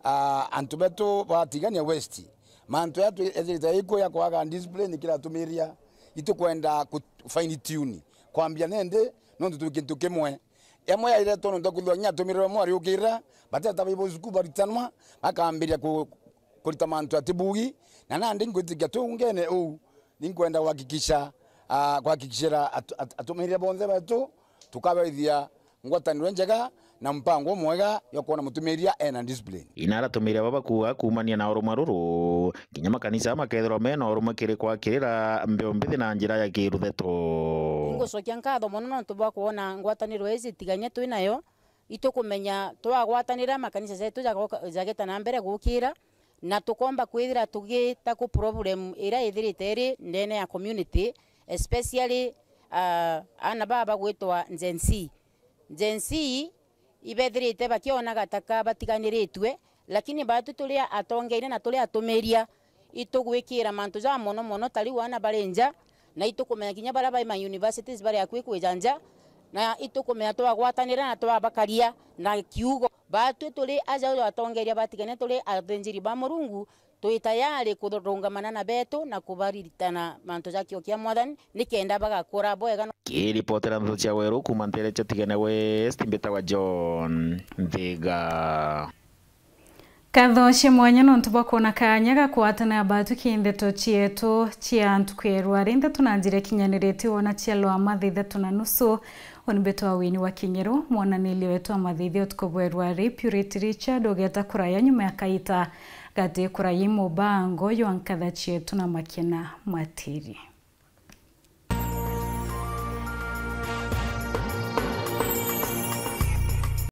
ah, antu betu ba Tigania West, mantu ya ethirite ikuo ya kwaga discipline kiratumiria, itukwenda ku fine tune kwambia nende, nontu twi kintu kimwe. Yamwe yairetwo nontu kwithirwa kinya atumirwe amwe ariukira, bateta baibo cukuru baritanwa, bakambiria ku- kurita mantu atibugi, na nandi ngwitikia twi ungene uu, ninkwenda kuhakikisha, ah, kuhakikishira atu- at- atumiria bonthe betu tukabaithia ngwataniro njega na mpango mwega ya kwona mutumiria ena discipline. Ina aratumiria baba kuuga kuumania na urumwe ruru, kinya makanisa makethirwa mena urumwe kiri kwakirira mbeo mbithi na njira ya kirutheto. Ngucokia nkatho mono nontu bwa kwona ngwataniro iji Tigania twi nayo, itukumenya twagwatanira makanisa jetu jagoka- jageta na mbere gukira, na tukomba kwithira tugita ku problem iria ithirite iri ndene ya community, especially, ah, ana baba bagwitwa Gen Z. Gen Z ibethirite bakionaga ta ka batiganiritue, lakini batu turi atongeria na turi atumiria, itugwikira mantu ja mono mono ta riu ana bari nja, na itukumenya kinya baria bai ma universities bari akui kwija nja, na itukumenya twagwatanira na twabakaria na kiugo. Batwi turi aja atongeria ba Tigania, turi athinjiri ba Murungu, twi tayari kurungamana na betu na kubariritana mantu ja kio kia Mwathani, nikenda bagakura bwega. Kiripotera ndeto cia Weru kuuma ntere cia Tigania West, mbitagwa John Nthiga. Nkatho cia mwanya nontu bwa kwona kaanya ga kwatana batu ki ndeto cietu cia ntuku ya rwari. Ndeto na njira ikinyanirite wona cia lwa mathaa ithatu na nusu. Uni mbitwa Wini wa Kinyeru, mwonaniria wetu wa mathaa utuku bwa rwari, Purity Richard, ugeta kuraya nyuma ya kaita gati kuraya mubango jwa nkatha cietu na Makena Matiri.